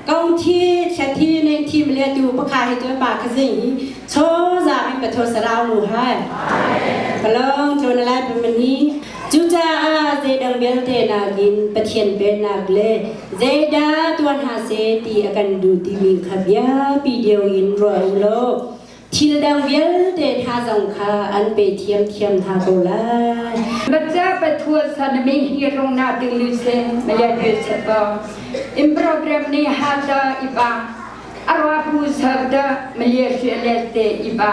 Kong thi thla thi neng thi mle tu pakha hi tu pa khazing hi cho za mi patho sarau nu hai palong chon lai pamani cucaah zeidang vialte nakin Pathian pennak le zeidah tuan ha se ti a kan duh timi kha biapi deuh in ruah u law thil dang vialte hna zong kha an pe thiamthiam hna ko lai. Baca pathua sanami hi rong na ting lu se maya de chapa in program ni ha da iba arwa pu sabda Malaysia le te iba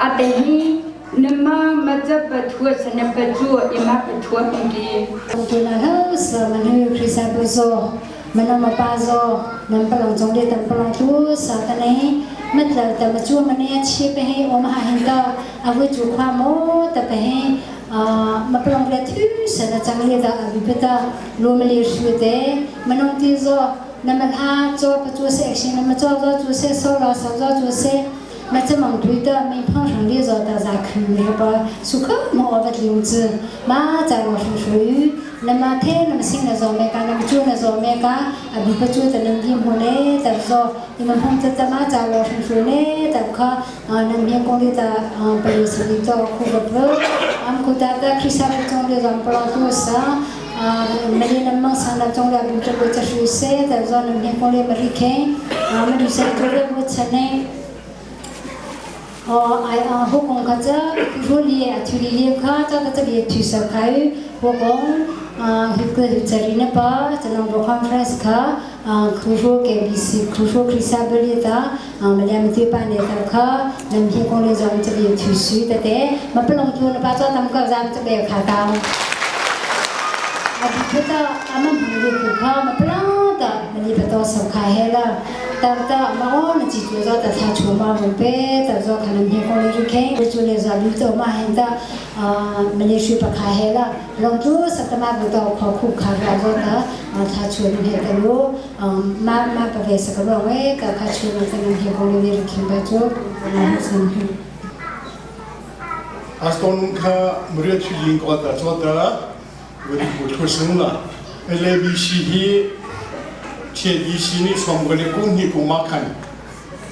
ate hi nama maca pathua sana pachu ima pathua pungki Tu na lo sa manu Krisa bu zo manong ma pa zo nam palong chong de tam palong tu sa ta ne mat lo ta ma chu ma ne chi pe he om ha hin ta avu chu khwa mo ta pe he ma palong le thu sa na chang le da avi pe ta lo ma le shu te manong ti zo na ma tha cho pa chu se action na ma cho zo chu se so lo so zo chu se 那这忙对的，没碰上的做大家看那个苏克莫我不留子，嘛在我叔属于那么天那么新的做没干，那么旧的做没干，啊比不旧的能听不呢？但说你们碰这这嘛在我叔属呢，但可啊能听讲的的啊不是的做苦不不，俺们大家去上个中的让不老多少。မလေးနမဆန္ဒကြောင့်လည်းဘုရားချူစေတဲ့ဇောနမြေကိုလေးမရိခေမဒုစေတို့ဘုချနေ哦，哎啊，好讲个只，如你啊，处理你卡，这个这边取消开，我讲啊，那个这里呢吧，这两个 conference 卡，啊，可说 KBC，可说 Krisabilita，啊，没两对半的这卡，那么讲的咱们这边取消的的，没不能做那把做他们个咱们这边卡到。啊，比如说俺们朋友可卡，没不能的，没你不到手卡黑了。တာတာမောနချီကျဇာတသာချုံမဘပေတဇောခနမေကိုလေခေကျလေဇာလူတော့မဟန်တာအာမလေးရှိပခါဟဲလာလုံကျစတမဘတော့ခခုခါရာဇောတာသာချုံနေတယ်လို့မမပဝေစကရောဝဲကခချုံနေတယ်ကိုလေခင်ပါချိုစံ 阿斯顿卡穆热去英国的做的，我的不出生了，LABC hi TADC นี่ชมกันเลยกุ้งฮีกุ้งมาขัน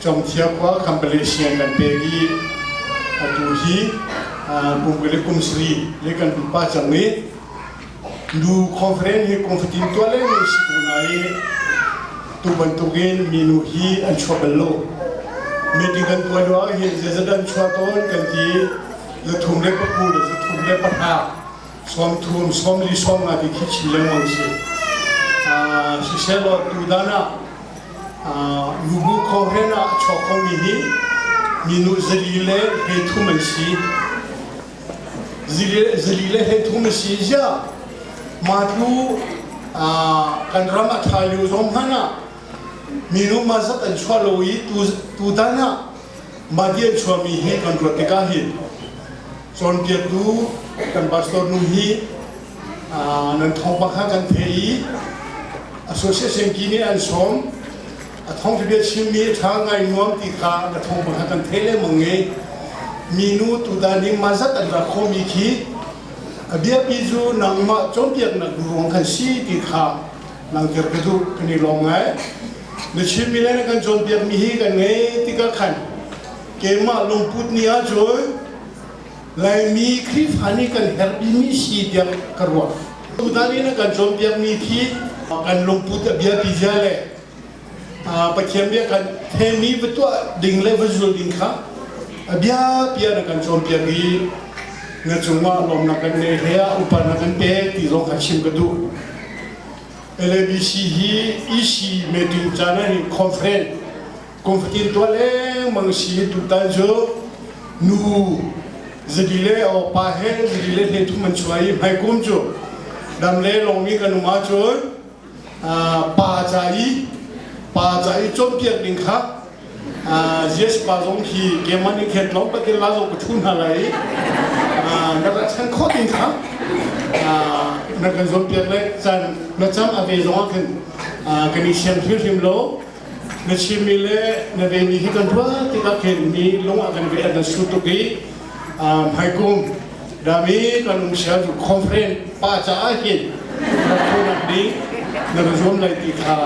จอมเทียบว่าคัมเปเลเซียกันเปกีตูฮีกุมกันเลยกุมสรีเลกันปุป้าจังนี้ดูคอนเฟรนซ์ฮีคงฟตินตัวเล่นสิกูนายตูบันตุกินมีนูฮีอันชัวเบลโลมีติกันตัวด้วยฮีจะดันชัวต้นกันทีจะทุ่มเล็กปะกูจะทุ่มเล็กปะทาสอมทุ่มสอมลีสอมงาที่คิดชิลงมังสิ siselo tudana nubu kongrena chokong mi hi minu zalile he thuman si zalile he thum si ja ma tu kan ram a tha liu zong hana Minu ma zat an chuah lo i tutan ah mah ti an chuahmi hi kan ruat tikah hin cawnpiaktu kan pastor nu hi nan thawngpang kha kan theih i association ki nih an sawm. A thawngṭha chimmi a ṭha ngai nuam ti kha na thawngpang kha kan theih lengmang i minu tutan i mah zat an rak khawhmi khi a biapi cu nangmah cawnpiaknak ruang khan si ti kha langhter ka duh. Kan i lawm ngai. Na chimmi le na kan cawnpiakmi hi kan ngei tikah khan keimah lungput ni ahcun Laimi Khrihfa nih kan herhbimi si tiah ka ruah. Tutan i na kan cawnpiakmi khi kan lungput a biapi zia le Pathian bia kan themi va tuah ding le va zul ding kha a biapi ah na kan cawnpiak i na cungah lawmnak kan ngei hlei ah upa na kan pek ti zong kha chim ka duh. LABC hi EC meeting caan ah hin conference kum fatin tuah lengmang si. Tutan cu nu zali le aw pa he zali le hlei thum an chuah i hmaikum cu dam le lawngmi kan um ahcun pa ca i cawnpiak ding kha yes pa zong khi keimah nih khen tlawm patin la zong ka thu hna lai i na rak chan khawh ding kha na kan zawnpiak le caan na cam a ve zong ah khin kan i siang hrimhrim lo. Na chimmi le na vemi hi kan ruah tikah khin mi lung ah kan ve an su tuk i hmaikum dami kan um sia cu conference pa caah hin na thunak ding na ra zuam lai ti kha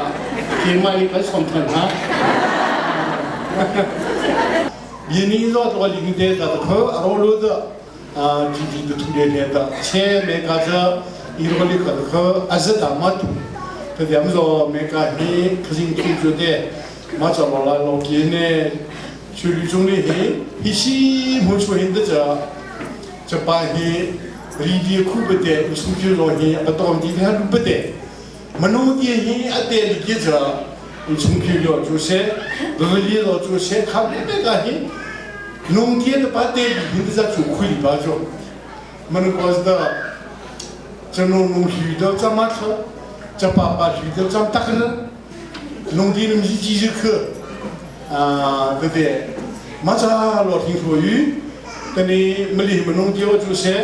keimah nih kan som than hna. Yini zo to ling te ta kho aro lu da TV tu thu le le ta che me ka cha i ro li kha kho azza ta ma tu ta diam zo me ka hi khazing tu chu te ma cha lo la lo ki ne chu lu chung ni hi hi si mu chu hin ta cha cha pa hi ri di khu be te su chu lo hi a tom ti ha lu be te manu ti hi a te li ki cha chung khi lo chu se li lo chu se kha me ka hi nung tie te pa te hin za chu khui ba cho manu ko da cha nung nung hi do cha ma tho cha pa pa hi do cha tak na nung di nung ji ji ji khe a te te ma cha lo thing tho yu te ni mali ma nung tie chu se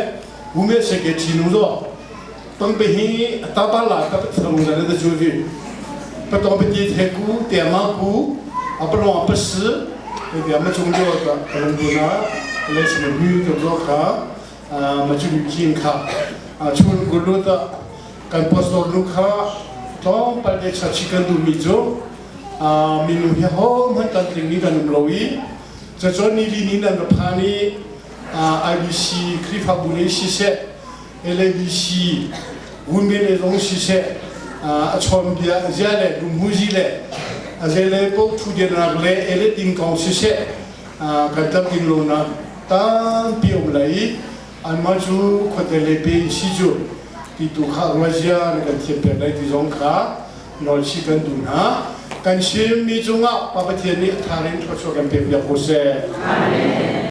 wu me se ke chi nung zo tong pe hi ta pa la ta pa thong za na chu vi pa tong pe ti the ku te ma ku a pa long pa si te te ma chung jo ta pa long du na le si ma mu to zo kha ma chu kin kha chun ku lu ta kan pastor nu kha tlawm pal te cha chi kan du mi chu minu hi ho man kan tling ni kan um lo i cha chon ni li ni nan pha ni IBC Khrihfabu le siseh LABC Women le zong siseh a chawn bia zia le lungmuzi le a zei le paoh thu denak le ele ding kong siseh kan tam ding lo nak tampi um lai i anmah cu khuate le pe si cu ti tu kha ruazia na kan thiam pek lai ti zong kha nawl si kan duh hna. Kan chimmi cungah Pa Pathian nih a tharin thluachuah kan pek piak ko seh. Amen.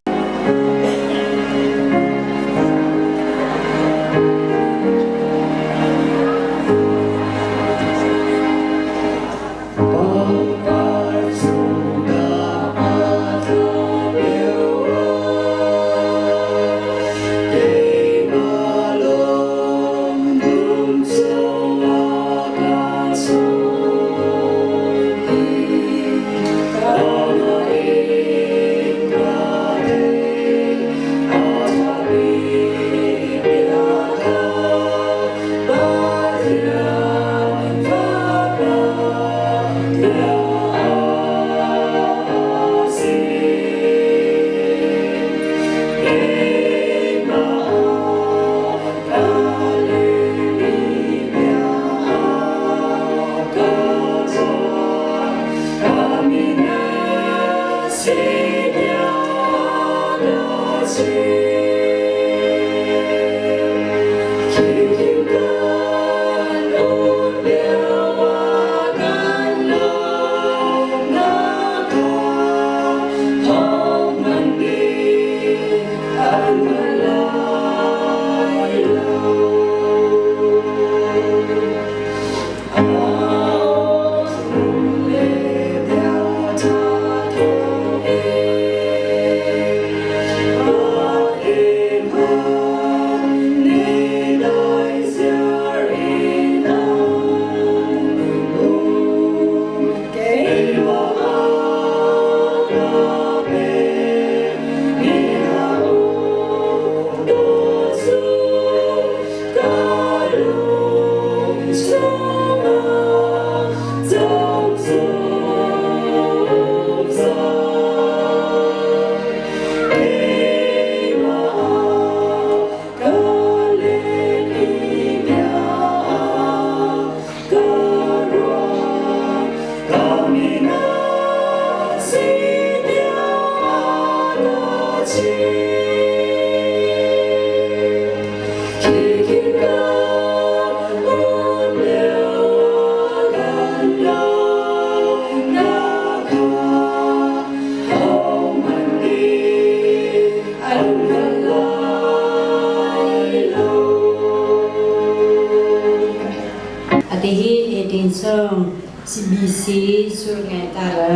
sur ngai ta ra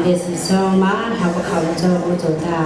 le si so ma ha ba khau cho u cho ta.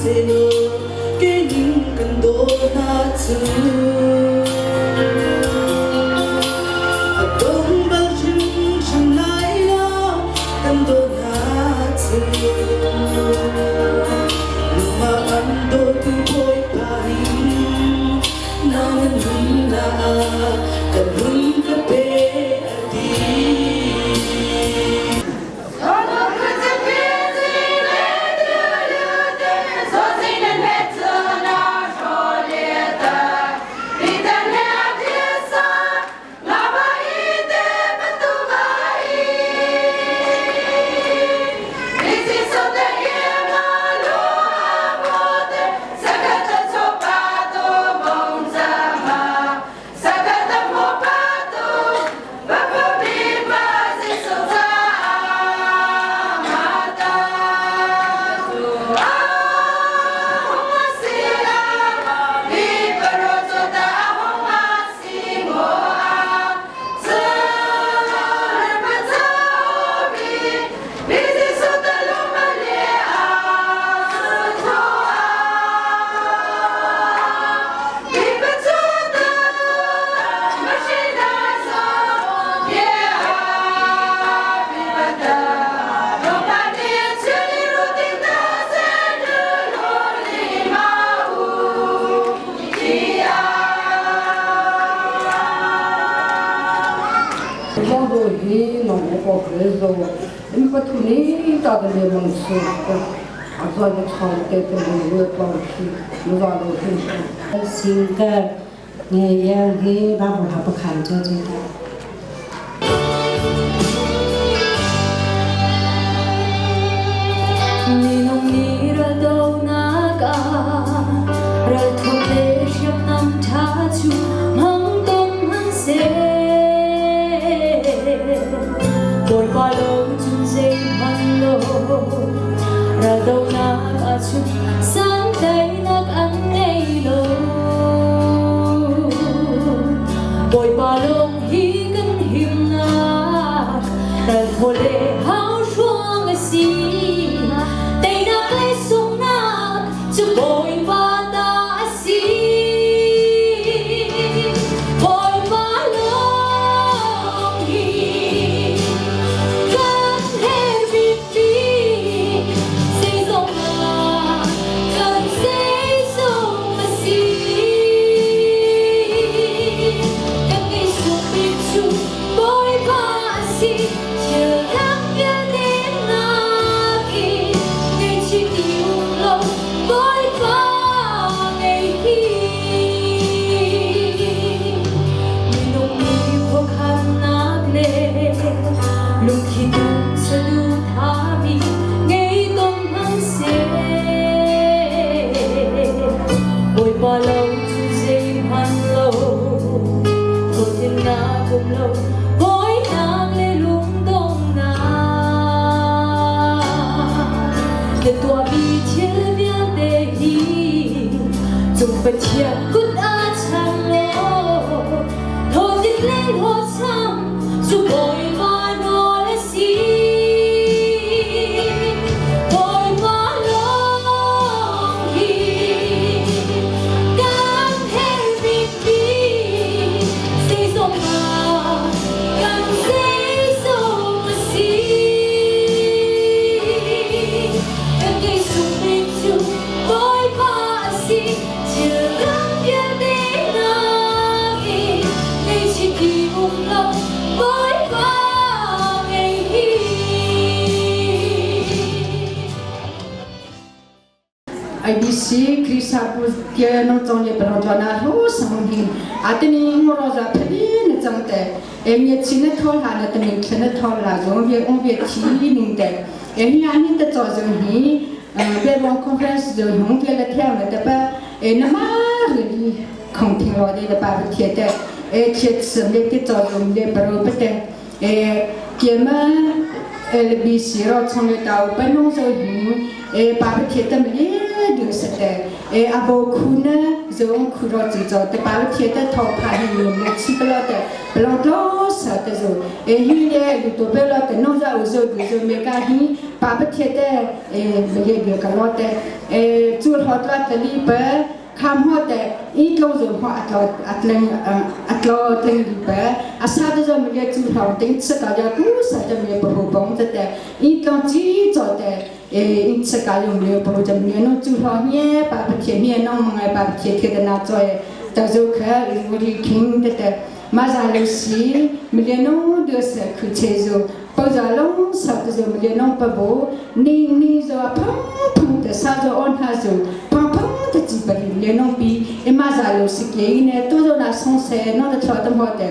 Sihmanhsehlaw kei ning kan daw hna cu. A dong bal hrimhrim lai lo kan daw hna cu. Nangmah an dawtu Bawipa nih na nunnak ah kan hun ka pe a ti. 新的你要去把不好不看就这个。 Minung nih raldohnak ah ralthawk le hriamnam ṭha cu hmang ko hmanh seh. Bawipa lo cun zeihmanh lo, raldohnak ahcun santainak an ngei lo. Bawipa lawng hi kan himnak, ralthaw le hauhruang a si. Teinak le sunghnak cu Bawipa ta a si. Bawipa lawng hi kan herh bikbik, zeizong ah kan zeizong a si. Kan ngeihsung bik cu Bawipa a si, thil dang vialte nakin ngaihchih ti um lo Bawipa ngei hi. Minung nih khuakhannak le lungthli tum saduhthahmi ngei tawn hmanh seh. Bawipa lo cu zeihmanh lo, hlawhtlinnak um lo, bawinak le lungdonghnak. Na tuahmi thil vialte hi cung Pathian kut ah chan law, hlawhtlin le hlawhcham cu Bawipa nawl a si. Bawipa lawng hi kan herh bikbik, zeizong ah kan zeizong a si. Kan ngeihsung bik cu Bawipa a si, thil dang vialte nakin ngaihchih ti um lo Bawipa ngei hi. IBC Krisapu ke no chong ye pro na hu sang hi atini ngoro za phali na chang te e nye chi na thol ha na tani thla na thol la zong ve ong ve thi ning te e hi ani ta cho zong hi be long conference zong hong ve la thiang na te pa e na ma ri khong thing lo de pa thie te e thie tsam le te cho zong le pro pa te e ke ma LBC ro chong le tau pa nong zo hi e pa pa thie ta me le du sa te. te e abo khu na zong khu ro chi cho te pa thie te tho pha hi yom le chi ko lo te plong tlo sa te zo e hi le lu to pe lo te no za u zo du zo me ka hi pa pa thie te e le le ka lo te e chu hot la te li pe kham ho te i tlo zo ho atlo atleng atlo tleng li pe asa te zo me le chu hong ting se ka ja ku sa te me pa ho bong te te i tlo chi cho te e in se ka yong le pa ho jam ne no chu ho nye pa pa thie nie nong mangai pa thie thie na cho e ta zo kha ri king te te ma za le si me le no de se khu che zo pa za long sa te zo me le no pa bo ni ni zo phang phang te sa zo on ha zo phang phang te chi pa ri le no pi e ma za lo si ke ne to zo na song se no de tho tam ho te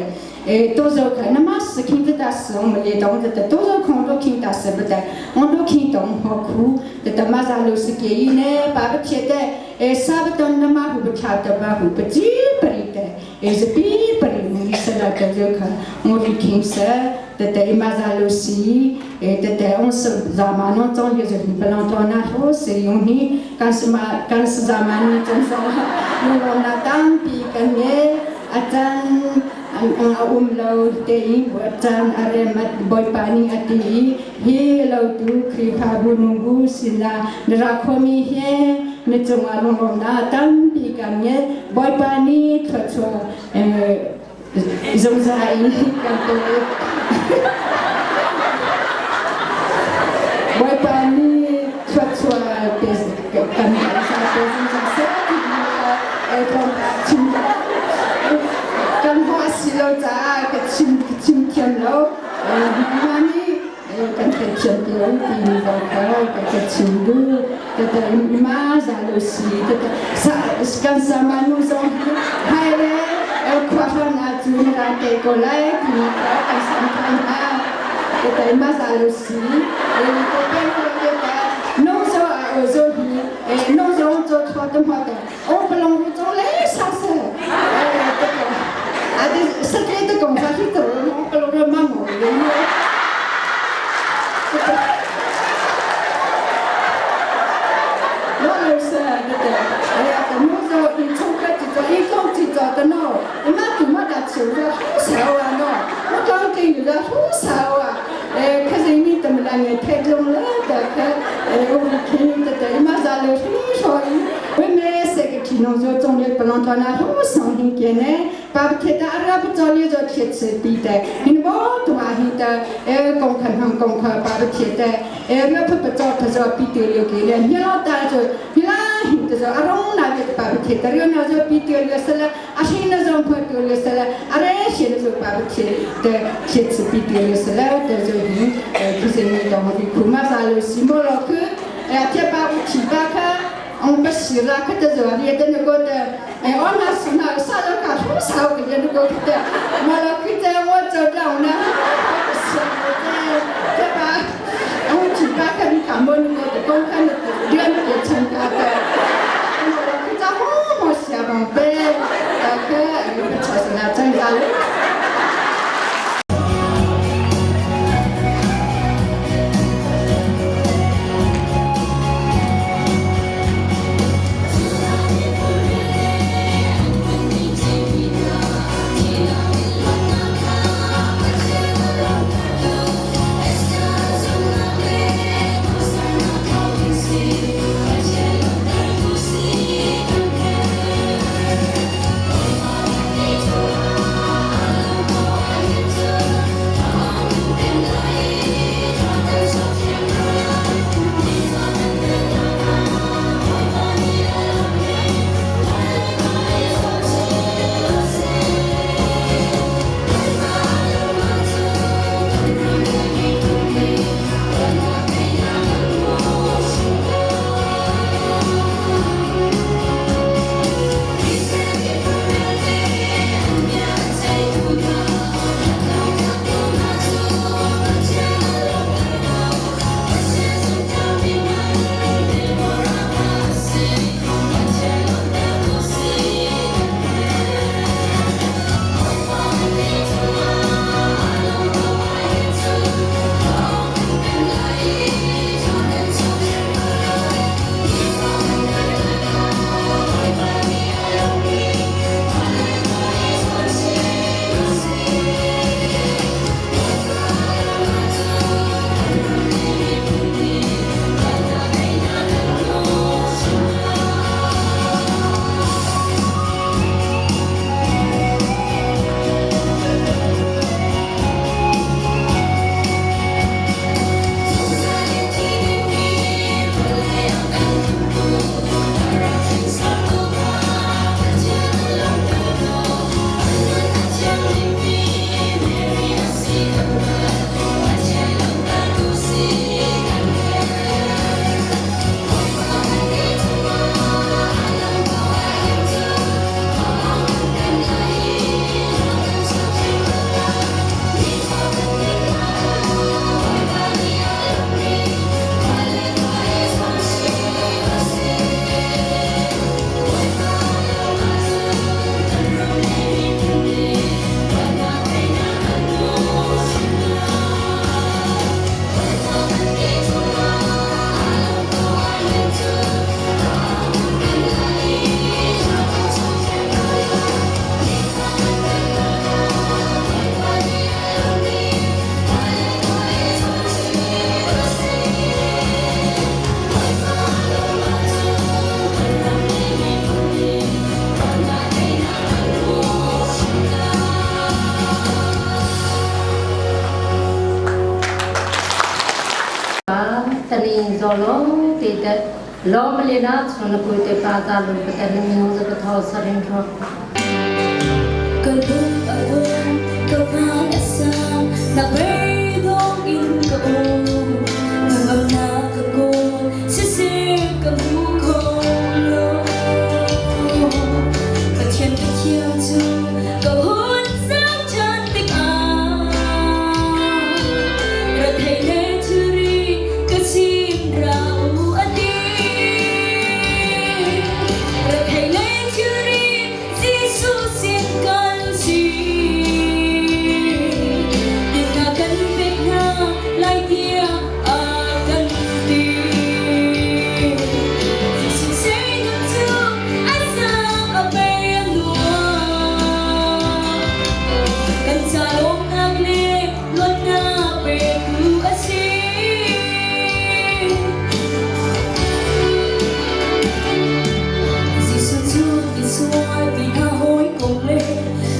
e to zo kha na ma se king te ta se on me le dong te to zo khong to king ta se ba te on to king dong ho khu te ta ma za lo si ke ne pa ba thie te e sa ba ton na ma hu ba tha ta ba hu pa chi pa ri te e ze pi pa ri ni sa la te zo kha on ri king se te te ma za lo si e te te on se za ma no chong ye zo ni pa long to na ho se yong ni kan se ma kan se za ma ni chong sa no lo na tam pi kan ne atan a um lo te i chan are mat boy pa ni ati hi lo tu Khrihfabu nungbu sila ra khomi he ne chunga long rom na tam pi kan ne boy pa ni thwa zongza in kan te boy pa ni thwa thwa te kan sa te zongza sa ti e thom chim kan ho si lo cha ka chim chim thiam lo ma ni kan ka thiam ti lo ti ni lo ka ka ka chim du te te ma za lo si te te sa kan sa ma nu zong hai le khwa na chu na te ko lai ti ni ka ka sam than ha te te ma za lo si e te pe no te ta no zo a o zo hi e no zo zo tho te ma te o pa long zo le sa sa e te a de sa ke te kong fa hi to no pa long ma mo le no no lo sa te te e a te no zo i chung ka ti zo i kong ti zo te no ma tu ma da chiu da hu sa wa no mo tong ti yu da hu sa wa e ka zi ni te ma la nge te long la ta ka e o ri ki te te ma za le hu so i we me se ke ki no zo zong le pa long na hu sang hi ke ne pa ke ta ara pa zo le zo ke che pi te hin bo tu ha hi ta e kong khan hang kong kha pa ke te e re pa pa zo ta zo pi te le ke le ni lo ta zo hi la hi te zo arong na ke pa ke ta ri na zo pi te le sa la a shi na zo pa te le sa la a re shi na zo pa ke te ke che pi te le sa la te zo hi ke se ni dong ri ku ma za le si mo lo ku e a te pa u chi ba ka on pa si la ka te zo ri te no ko te e on na su na sa lo ka hu sa ke le no ko te ma lo ku te wo zo ra na te te pa on chi ba ka ni ka mo no ko te kong ka no te rian ke chen ka te mo lo ku ta ho mo sia bang pe ta ka e pa cha sa na chang za le. lo te te lo mali na chun pui te pa ta lu pa te ni zo ka tho sarin ro. Ka lung a dong, ka van a sang, na beidong in ka um. Ngangamnak ka kawl, siseh ka hmu kho lo. Pathian Pathian cu ka hun zoh ṭhan tikah, rethei le thilri ka sin ra u a ti. Rethei le thilri Jesuh sin kan si. Dinnak kan pek hna lai tiah a kan ti. Jesuh sinum cu a sang a pei a nuam. Kan ca lawmnak le luatnak petu a si. Jesuh cu misual mi hna hawikom le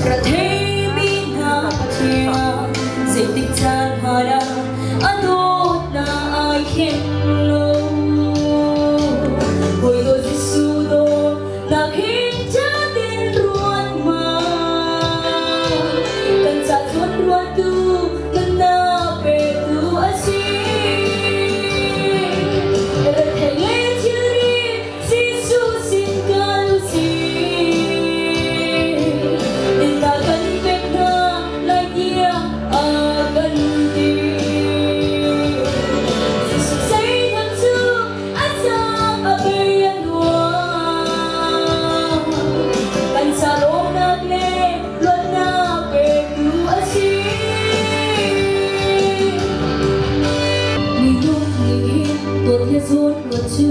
retheimi hna Pathian zeitik caan hmanh ah a dawtnak ai thleng lo. Hawi dawt Jesuh dawtnak hin ṭha-tein ruat hmanh. Kan ca zawnruahtu nunnak petu a si. Rethei le thilri Jesuh sin kal u sih. Dinnak kan pek hna lai tiah a kan ti. Jesuh zeinak cu a cang a bei a nuam. Kan ca lawmnak le luatnak petu a si. Minung nih hin dawt le zawn ruat cu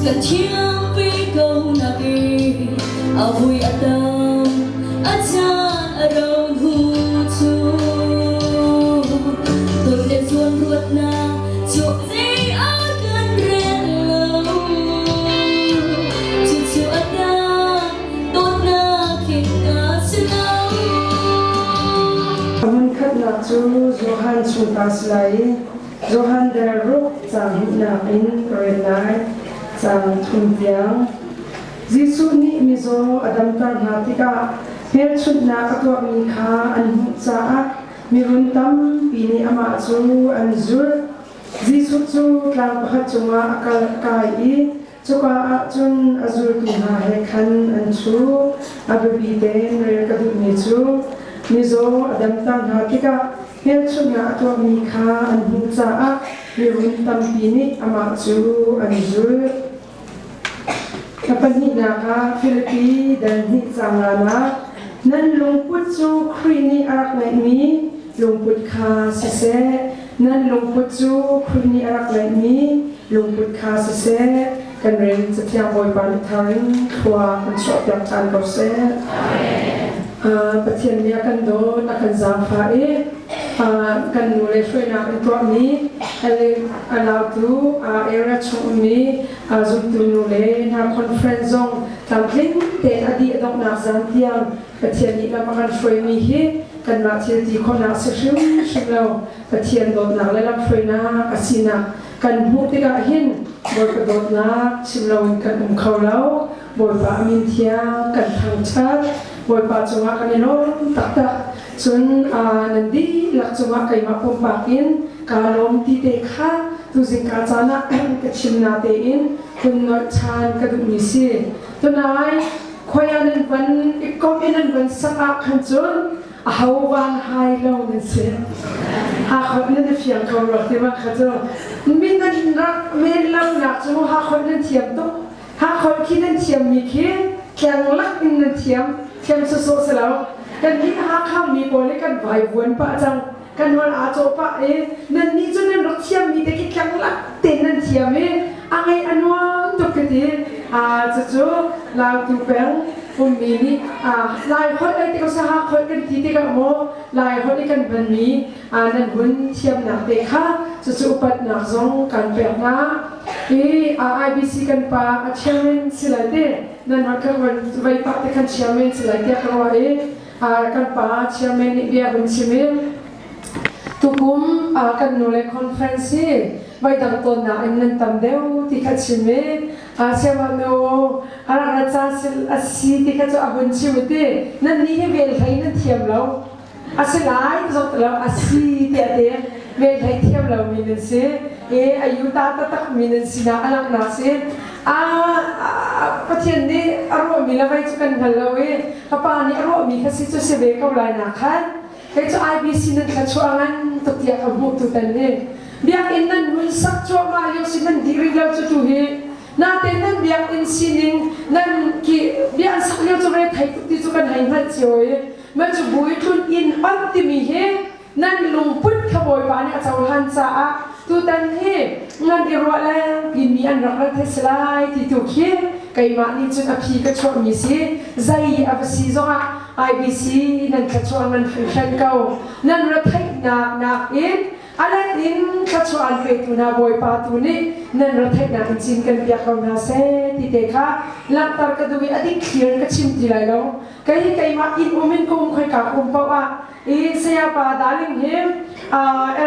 kan thiam ve ko nain a vui a tam a caan a rau hnu cu dawt le zawn ruatnak cu zei a kan rel lo. Cucu a tam dawtnak hin a si lo. Hmunkhatnak cu Johan chungta si lai i Johan dal ruk caang hnihnak in ka rel lai, caang thum tiang. Jesuh nih mizaw a damter hna tikah hmelchunhnak a tuahmi kha an hmuh caah mirun tampi nih amah cu an zulh. Jesuh cu tlang pakhat cungah a kal a kai i Cuka ah cun a zultu hna he khan an ṭhu. A biapi tein rel ka duhmi cu mizaw a damter hna tikah hmelchunhnak a tuahmi kha an hmuh caah mirun tampi nih amah cu an zulh. Thla pahnihnak ah Filipi dal hnih caang ah nan lungput cu Khrih nih a rak ngeihmi lungput kha siseh, nan lungput cu Khrih nih a rak ngeihmi lungput kha siseh, kan rel Cathiang Bawipa nih thar in thlua kan chuahpiak ṭhan ko seh. Pathian nih a kan dawt, a kan zaangfah i kan nu le hruainak in tuahmi a lautu area chung ummi zumtu nu le hna conference zong tlamtling tein a dih a donghnak zan tiang Pathian nih lam a kan hruaimi hi kanmah thil ti khawhnak si hrimhrim lo. Pathian dawtnak le lamhruainak a sinak kan hmuh tikah hin Bawipa dawtnak chim loin kan um kho lo. Bawipa a min thiang kan thangṭhat. Bawipa cungah kan i lawm taktak. Cun nan dihlak cungah keimah pumpak in kaa lawm ti te kha tuzing ka caan ah ka chim na tein hun nolh ṭhan ka duhmi si. Tunai khoi ah nan van i komh i nan van sak ah khan cun aho van hai lo nan si. Hakha nan i fiang ko rua ti ma kha cu min nan rak men lo nak cu Hakha nan thiam tuk. Hakha khi nan thiam mi khi tleng lak in nan thiam thiam sawsawh si lo. Kan hi Hakha mi pawl hi kan vai vuan pah cang. Kan hol aa cawh pah i nan nih cu nan rak thiam mi te khi tleng lak tein nan thiam i a ngaih a nuam tuk ka ti. Cucu Lautu peng ummi nih Lai holh ei tik sa holh kan ti tikah maw Lai holh i kan hmanmi nan hun thiamnak te kha cucu upatnak zong kan pek hna. Hi IBC kan pa a chairman si lai te nan rak kan vei pah te khan chairman si lai tiah ka ruah i kan pa chairman nih bia hun chim i. Tukum kan nule conference hi voidang tawnnak in nan tam deuh ti kha chim i siamah nu a rak rat caan a si ti kha cu a hun chim i ti nan nih hi vel hlei nan thiam lo a si lai ti zong ti lo a si tiah ti vel hlei thiam lo mi nan si i a yuta taktak mi nan sinak a langhnak si a Pathian nih a ruahmi le vei cu kan hngal lo i ka pa nih a ruahmi kha si cu si ve ko lai na khan Kei cu IBC nan thluachuah ngan tuk tiah ka hmuh tutan hi. Biakinn nan hun sak cuahmah lio si nan dih rih lo cu tu hi. Natein nan biakinn sining nan ki bia an sak lio cu re thei tuk ti cu kan hei hngalh cio i man cu bui tlun inn on timi hi nan lungput kha Bawipa nih a cohlan caah tutan hi ngan i ruah lengpi mi an rak rat hei si lai ti tu khi keimah nih cun a phi ka chuahmi si zei a va si zongah IBC nan thluachuah nan hringhran ko. Nan retheihnak nakin a let in thluachuah an petu hna Bawipa tu nih nan retheihnak in cin kan piak ko hna seh ti te kha langhter ka duh i a dikthlir in ka chim ti lai lo. Kei hi keimah inn um in ka um khoika ka um paoh ah i sayapa darling hi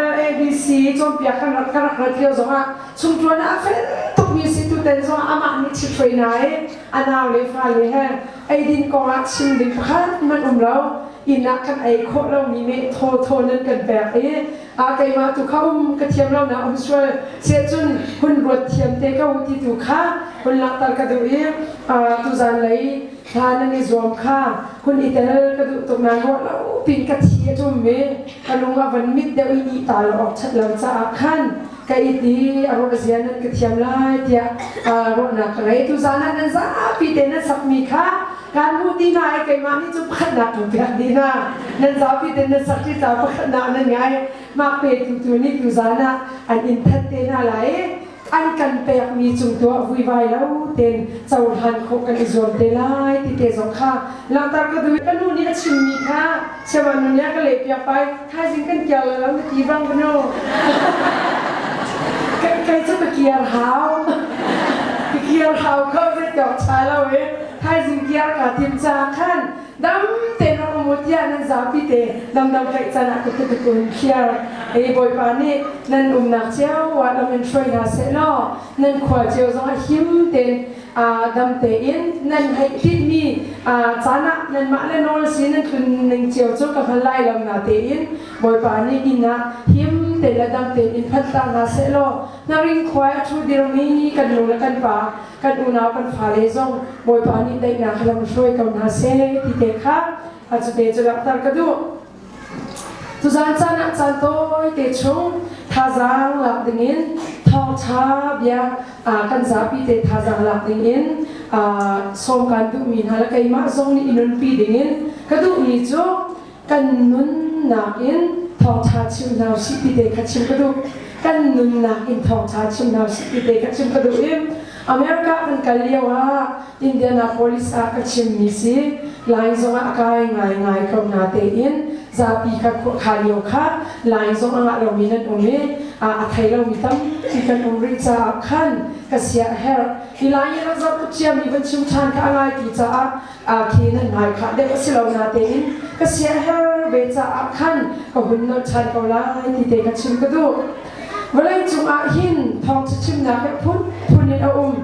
LABC cawnpiak kan rak ka rak rat lio zongah chungṭuan ah a fel tukmi si tuten zongah amah nih chithruai na i a nau le fale he Eidin kongah chim ding pakhat hmanh um lo. Inn ah kan ei khawh lomi meh thawthaw nan kan pek i a keimah tu kha um ka thiam lo na um sual sehcun hun ruat thiam te ko ti tu kha hun langhter ka duh i tuzan lei hla nan i zuam kha hun i tel ka duh tuk nain ruah lo pin ka thi a tum i ka lung a van mit deuh i ih ta lo awk chat lo caah khan ka it i a ruah zia nan ka thiam lai tiah ruahnak ka ngei. Tuzaan ah nan zapi te nan sakmi kha kaan hmuh ti hna i keimah nih cu pakhatnak kan pek dih hna. Nan zapi te nan sak ti ca pakhatnak nan ngai. Mah petu tu nih tuzaan ah an in that te hna lai i an kan pekmi cung tuah vuivai lo ten cohlan khawh kan i zuam te lai ti te zong kha langhter ka duh. Ka nu nih a chimmi kha Siaman nu nih a ka lehpiak pai thaizing kan kiar lai lo na ti bang ka nu. Kei cu ka kiar hau. Ka kiar hau kho zei tiawk cha lo i thaizing kiar ka tim caah khan dam tein rak um u tiah nan zapi te damdam tlaih can ah ka kut kun khiar. Ei Bawipa nih nan umnak cio ah lam in hruai hna seh law nan khua cio zong ah him tein dam tein nan hei tinhmi caan ah nanmah le nawl si nan tlun ning cio cu ka hngal lai lo na tein Bawipa nih inn ah him te le dam tein in phanhter hna seh law hnaring khuai a ṭhu dirmi kan nu le kan pa kan unau kan fale zong Bawipa nih daihnak lam hruai ko hna seh ti te kha cu te cu langhter ka duh. Tuzaan caan ah caan tawite chung thazaang lak dingin thawngṭha bia kan zapi te thazaang lak dingin sawm kan duhmi hna le keimah zong nih i nunpi dingin ka duhmi cu kan nunnak in thawngṭha chim hna usih ti te kha chim ka duh. Kan nunnak in thawngṭha chim hna usih ti te kha chim ka duh i America kan kal lio ah Indianapolis ah ka chimmi si. Lai zong ah a kai ngaingai ko natein zapi kha kha lio kha Lai zong a ngah lomi nan um i a thei lomi tampi kan um rih caah khan ka sia a herh. Hi lai i rak zoh tuk ciami van chim ṭhan kha a ngai ti caah khi nan ngai khah deuh a si lo natein ka sia a her ve caah khan ka hun nolh ṭhan ko lai ti te ka chim ka duh. Vawleicung ah hin thawngṭha chimnak hi a phunphun in a um.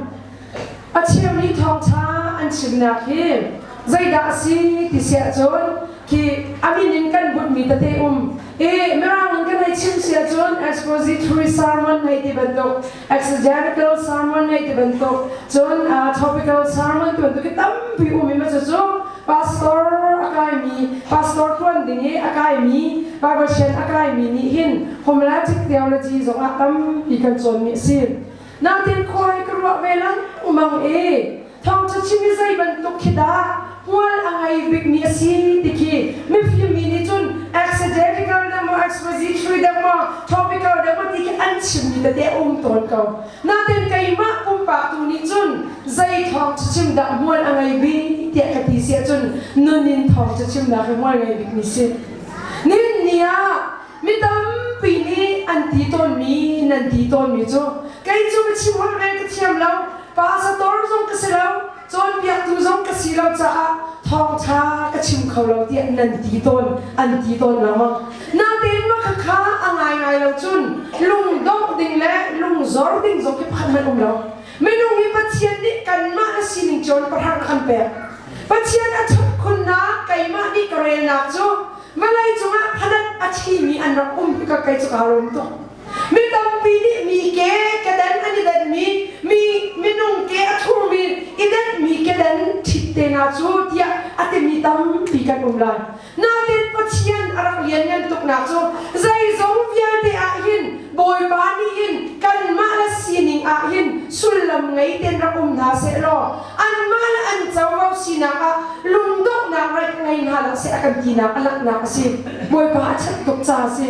A cheu nih thawngṭha an chimnak hi zeidah a si ti siah cun khi a min in kan bunhmi tete um i Mirang in kan hei chim si ahcun expository sermon hei ti bantuk exegetical sermon hei ti bantuk cun topical sermon ti bantuk hi tampi um i ma cucu pastor a kaimi pastor ṭuan ding i a kaimi Bible sian a kaimi nih hin homiletic theology zongah tampi kan cawnmi a si. Natin khua hi ka ruah ve lengmang i thawngṭha chim hi zei bantuk khi dah hmual a ngei bikmi a si ti khi mifim mi nih cun exegetical deuh maw expository deuh maw topical deuh maw ti khi an chimmi tete a um tawn ko. Natin keimah pumpak tu nih cun zei thawngṭha chim dah hmual a ngei bik tiah ka ti si ahcun nun in thawngṭha chimnak hi hmual ngei bikmi si. Nin ni ah Mi tampi nih an ti tawnmi nan ti tawnmi cu kei cu ka chim holh ve ka thiam lo, pastor zong ka si lo, cawnpiaktu zong ka si lo caah thawngṭha ka chim kho lo tiah nan ti tawn an ti tawn lengmang. Natein mah khakha a Ngai ngai lo cun lungdongh ding le lungzor ding zong khi pakhat hmanh um lo. Minung hi Pathian nih kanmah na sining cawn pahrang a kan pek. Pathian a ṭhat khunnak keimah nih ka relnak cu vawlei cungah phanat a ṭhimi an rak um hi ka kei cu kaa lawm tuk. Mi tampi nih mi ke kedan an i denhmi, mi minung ke a thurmi i denhmi kedan ṭhit te hna cu tiah a timi tampi kan um lai. Nain Pathian a rak lianngan tuknak cu zeizong vialte ah hin Bawipa nih hin kanmah le sining ah hin sullam ngei tein rak um hna sehlaw anmah le an covo sinak ah lungdonghnak rak ngei hna hlah seh a kan tinak a langhnak a si. Bawipa a ṭhat tuk ca a si.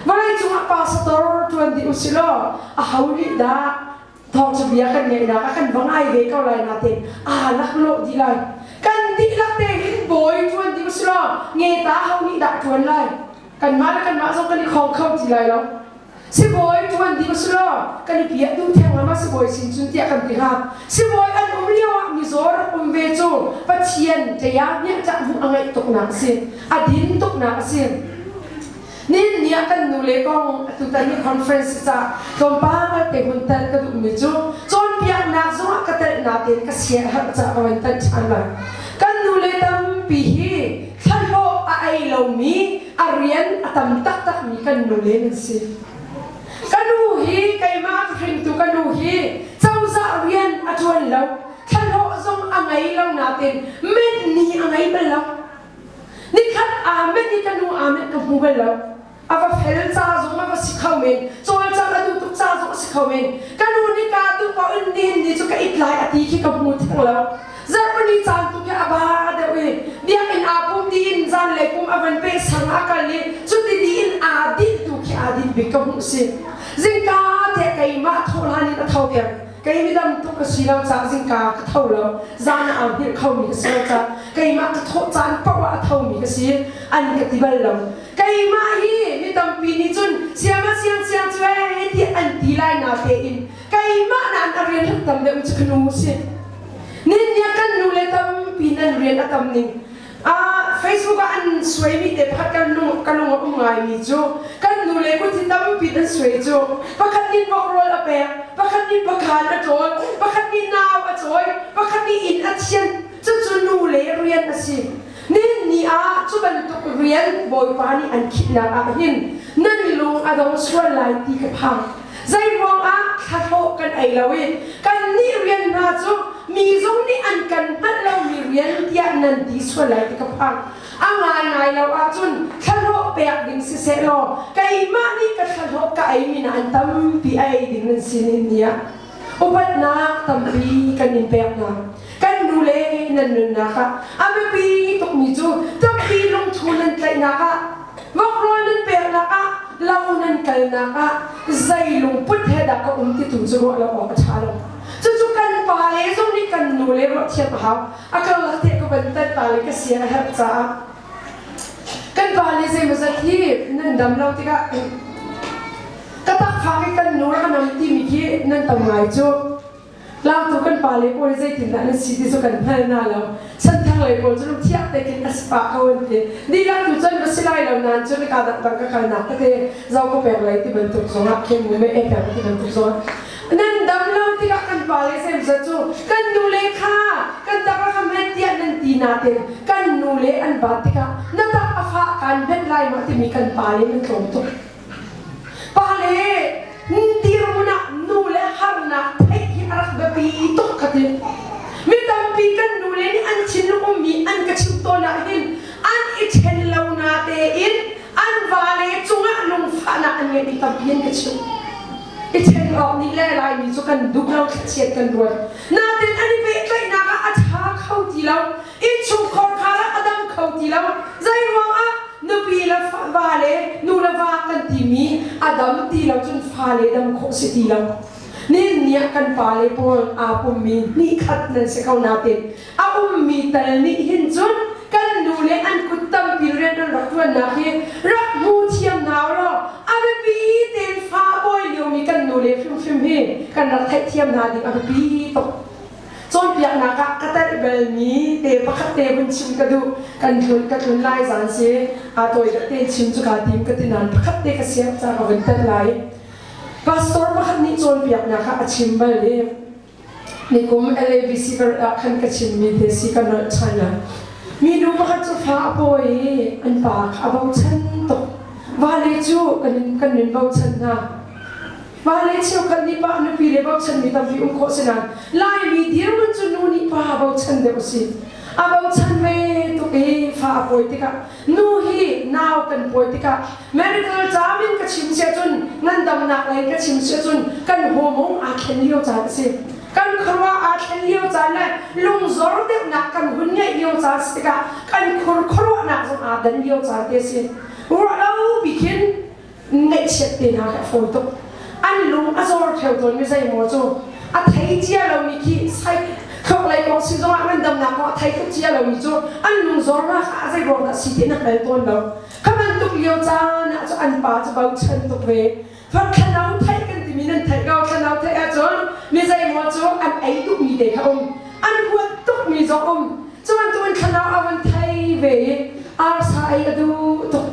Vawleicung ah pastor ṭuan dih usih law aho nih dah thawngṭha bia kan ngeihnak ah kan va ngai ve ko lai nain aa laklawh dih lai. Kan dihlak te hin bawi ṭuan dih usih law ngeta ho nih dah ṭuan lai? Kanmah le kanmah zong kan i khong kho ti lai lo. Sibawi ṭuan dih usih law kan i piah duh theng ma sibawi sin cun tiah kan ti hnga. Sibawi an um lio ah mizaw rak um ve cu Pathian ṭaya hniah cah hmuh a ngaih tuknak a si. A din tuknak a si. Nihin ni ah kan nule kong tutan hi conference ca tlawmpal te hun tel ka duhmi cu cawnpiaknak zongah ka telh natein ka sia a herh caah ka van telh ṭhan lai. Kan nule tampi hi thlahlawh a ei lomi a rian a tam taktakmi kan nule nan si. Ka nu hi keimah ka hringtu ka nu hi cozah rian a ṭuan lo, thlahlawh zong a ngei lo natein menni a ngei bal lo. Nikhat aa met i ka nu aa met ka hmu bal lo. A va fel ca zong a va si kho men. Cawlcang a duh tuk ca zong a si kho men. Ka nu nih kaa duh paoh in nihin ni cu ka it lai a ti khi ka hmu theng lo. Zarhpini caan tu khi a ba deuh i biakinn aa pum dih in zanlei pum a van peh sang a kal i cuti dih in aa dinh tu khi aa dinh bik ka hmuh si. Zingka te keimah thawh hlan in a tho ter. Kei midam tuk ka si lo caah zingka ka tho lo. Zan ah aa hngilh khomi ka si lo caah keimah ka thawh caan paoh ah a thomi ka si. An ka ti bal lo. Keimah hi mi tampi nih cun siama siang siang cu ee tiah an ti lai na tein keimah na an rian rak tam deuh cu ka nu si. Nin kan nu le tampi nan rian a tam ning. Facebook ah an suaimi te pakhat kan lung ka lung a um ngaimi cu kan nu le kut hi tampi an suai cu pakhat nih vok rawl a pek pakhat nih pakhan a ṭawl pakhat nih nau a cawi pakhat nih inn a thianh cucu nu le rian a si nin ni ah cu bantuk rian bawipa nih an khitnak ah hin nan lung a dong sual lai ti ka phang zei ruangah thlahlawh kan ei lo i kan nih rian hna cu mi zong nih an kan hngalh lomi rian tiah nan ti sual lai ti ka phang a ngaingai lo ahcun thlahlawh pek ding siseh law keimah nih ka thlahlawh ka eimi na an tampi a ei ding nan sin in ni ah upatnak tampi kan in pek hna kan nu le nan nunnak ah a biapi tukmi cu tampi lungthu nan tlaihnak ah Vokrawl nan peknak ah lo nan kalnak ah zei lungput he dah ka um ti tu cu ruah lo awk a ṭha lo. Cucu kan pa le zong nih kan nu le ruah thiam a hau. A karlak te ka van tan ta le ka sia a herh caah kan pa le zeimawzat hi nan dam lo tikah ka takfak i kan nu rak nam timi khi nan tam ngai cu. Lautu kan pale pawl hi zeitindah nan si ti cu kan hngal hna lo. Chanthar lei pawl cu lungthiang tekin a si pah ko an ti. Dihlak tu cun va si lai lo nain cun ka dangdang ka kalnak tete zo ka pek lei ti bantuk zongah khin mu me e pek ti bantuk zongah nan dam lo tikah kan pale zemzat cu kan nule kha kan tak a ka hmet tiah nan ti nain kan nule an bat tikah na tak a fah kan hmet lai ma timi kan pale nan tlawm tuk. Pale dirhmun ah nu le harnak theih hi a rak biapi tuk ka ti. Mi tampi kan nule nih an thinlung ummi an ka chimh tawn ah hin an i ṭhen lo na tein an vale cungah lungfahnak an ngeihmi tampi an ka chimh. I ṭhen awk nih le Laimi cu kan duh lo thlachiat kan ruat. Nain an i pehtlaihnak ah a ṭha kho ti lo. Innchungkhar khar ah a dam kho ti lo. Zei ruangah nupi le va le nu le va kan timi a dam ti lo cun fale dam khawh si ti lo. Nin ni ah kan pale pawl aa pummi hnihkhat nan si ko nain a ummi tal nih hin cun kan nu le an kut tampi rian an rak ṭuannak hi rak hmu thiam hna law a biapi tein fa a bawi liomi kan nu le hrimhrim hi kan rak theihthiam hna ding a biapi tuk. Cawnpiaknak ah ka telh balmi te pakhat te vun chim ka duh. Kan tlun ka tlun lai zan si aa tawi deuh tein chim cu kaa tim ka ti nain pakhat te ka siap ca ka vun telh lai. Pastor pakhat nih cawnpiaknak ah a chim bal i nikum LABC ka rat ah khan ka chimmi te si ka nolh ṭhan ah minu pakhat cu fa a pawi i an pa kha a bochan tuk. Vale cu kan kan min bochan hna. Vale cheukhat nih pa nupi le bochanmi tampi um khawh si nain Laimi dirhmun cu nu nih pa bochan deuh a si. A bochan ve tuk i fa a pawi tikah nu hi nau kan pawi tikah medical term in ka chim si ahcun ngandamnak lei ka chim si ahcun kan hormone aa thlen lio caan a si. Kan khuaruah aa thlen lio caan le lungzor deuhnak kan hun ngeih lio caan si tikah kan khur khuaruahnak zong aa dan lio caan te a si. Ruah lo pi khin ngaihchiat te hna khi a fawi tuk. An lung a zor theo tawn mi zeimaw cu a thei cia lomi khi sai thluak lei kong si zongah ngandamnak kong a thei tuk cia lomi cu an lung zornak ah zei ruang dah si ti na hngal tawn lo. Kha bantuk lio caan ah cu an pa cu bochan tuk ve. Fak thlanau theih kan timi nan theih ko thlanau theih ahcun mi zeimaw cu an ei duhmi te kha um. An huat tukmi zong um. Cu bantukin thlanau a van thei ve i arsa ei a duh tuk.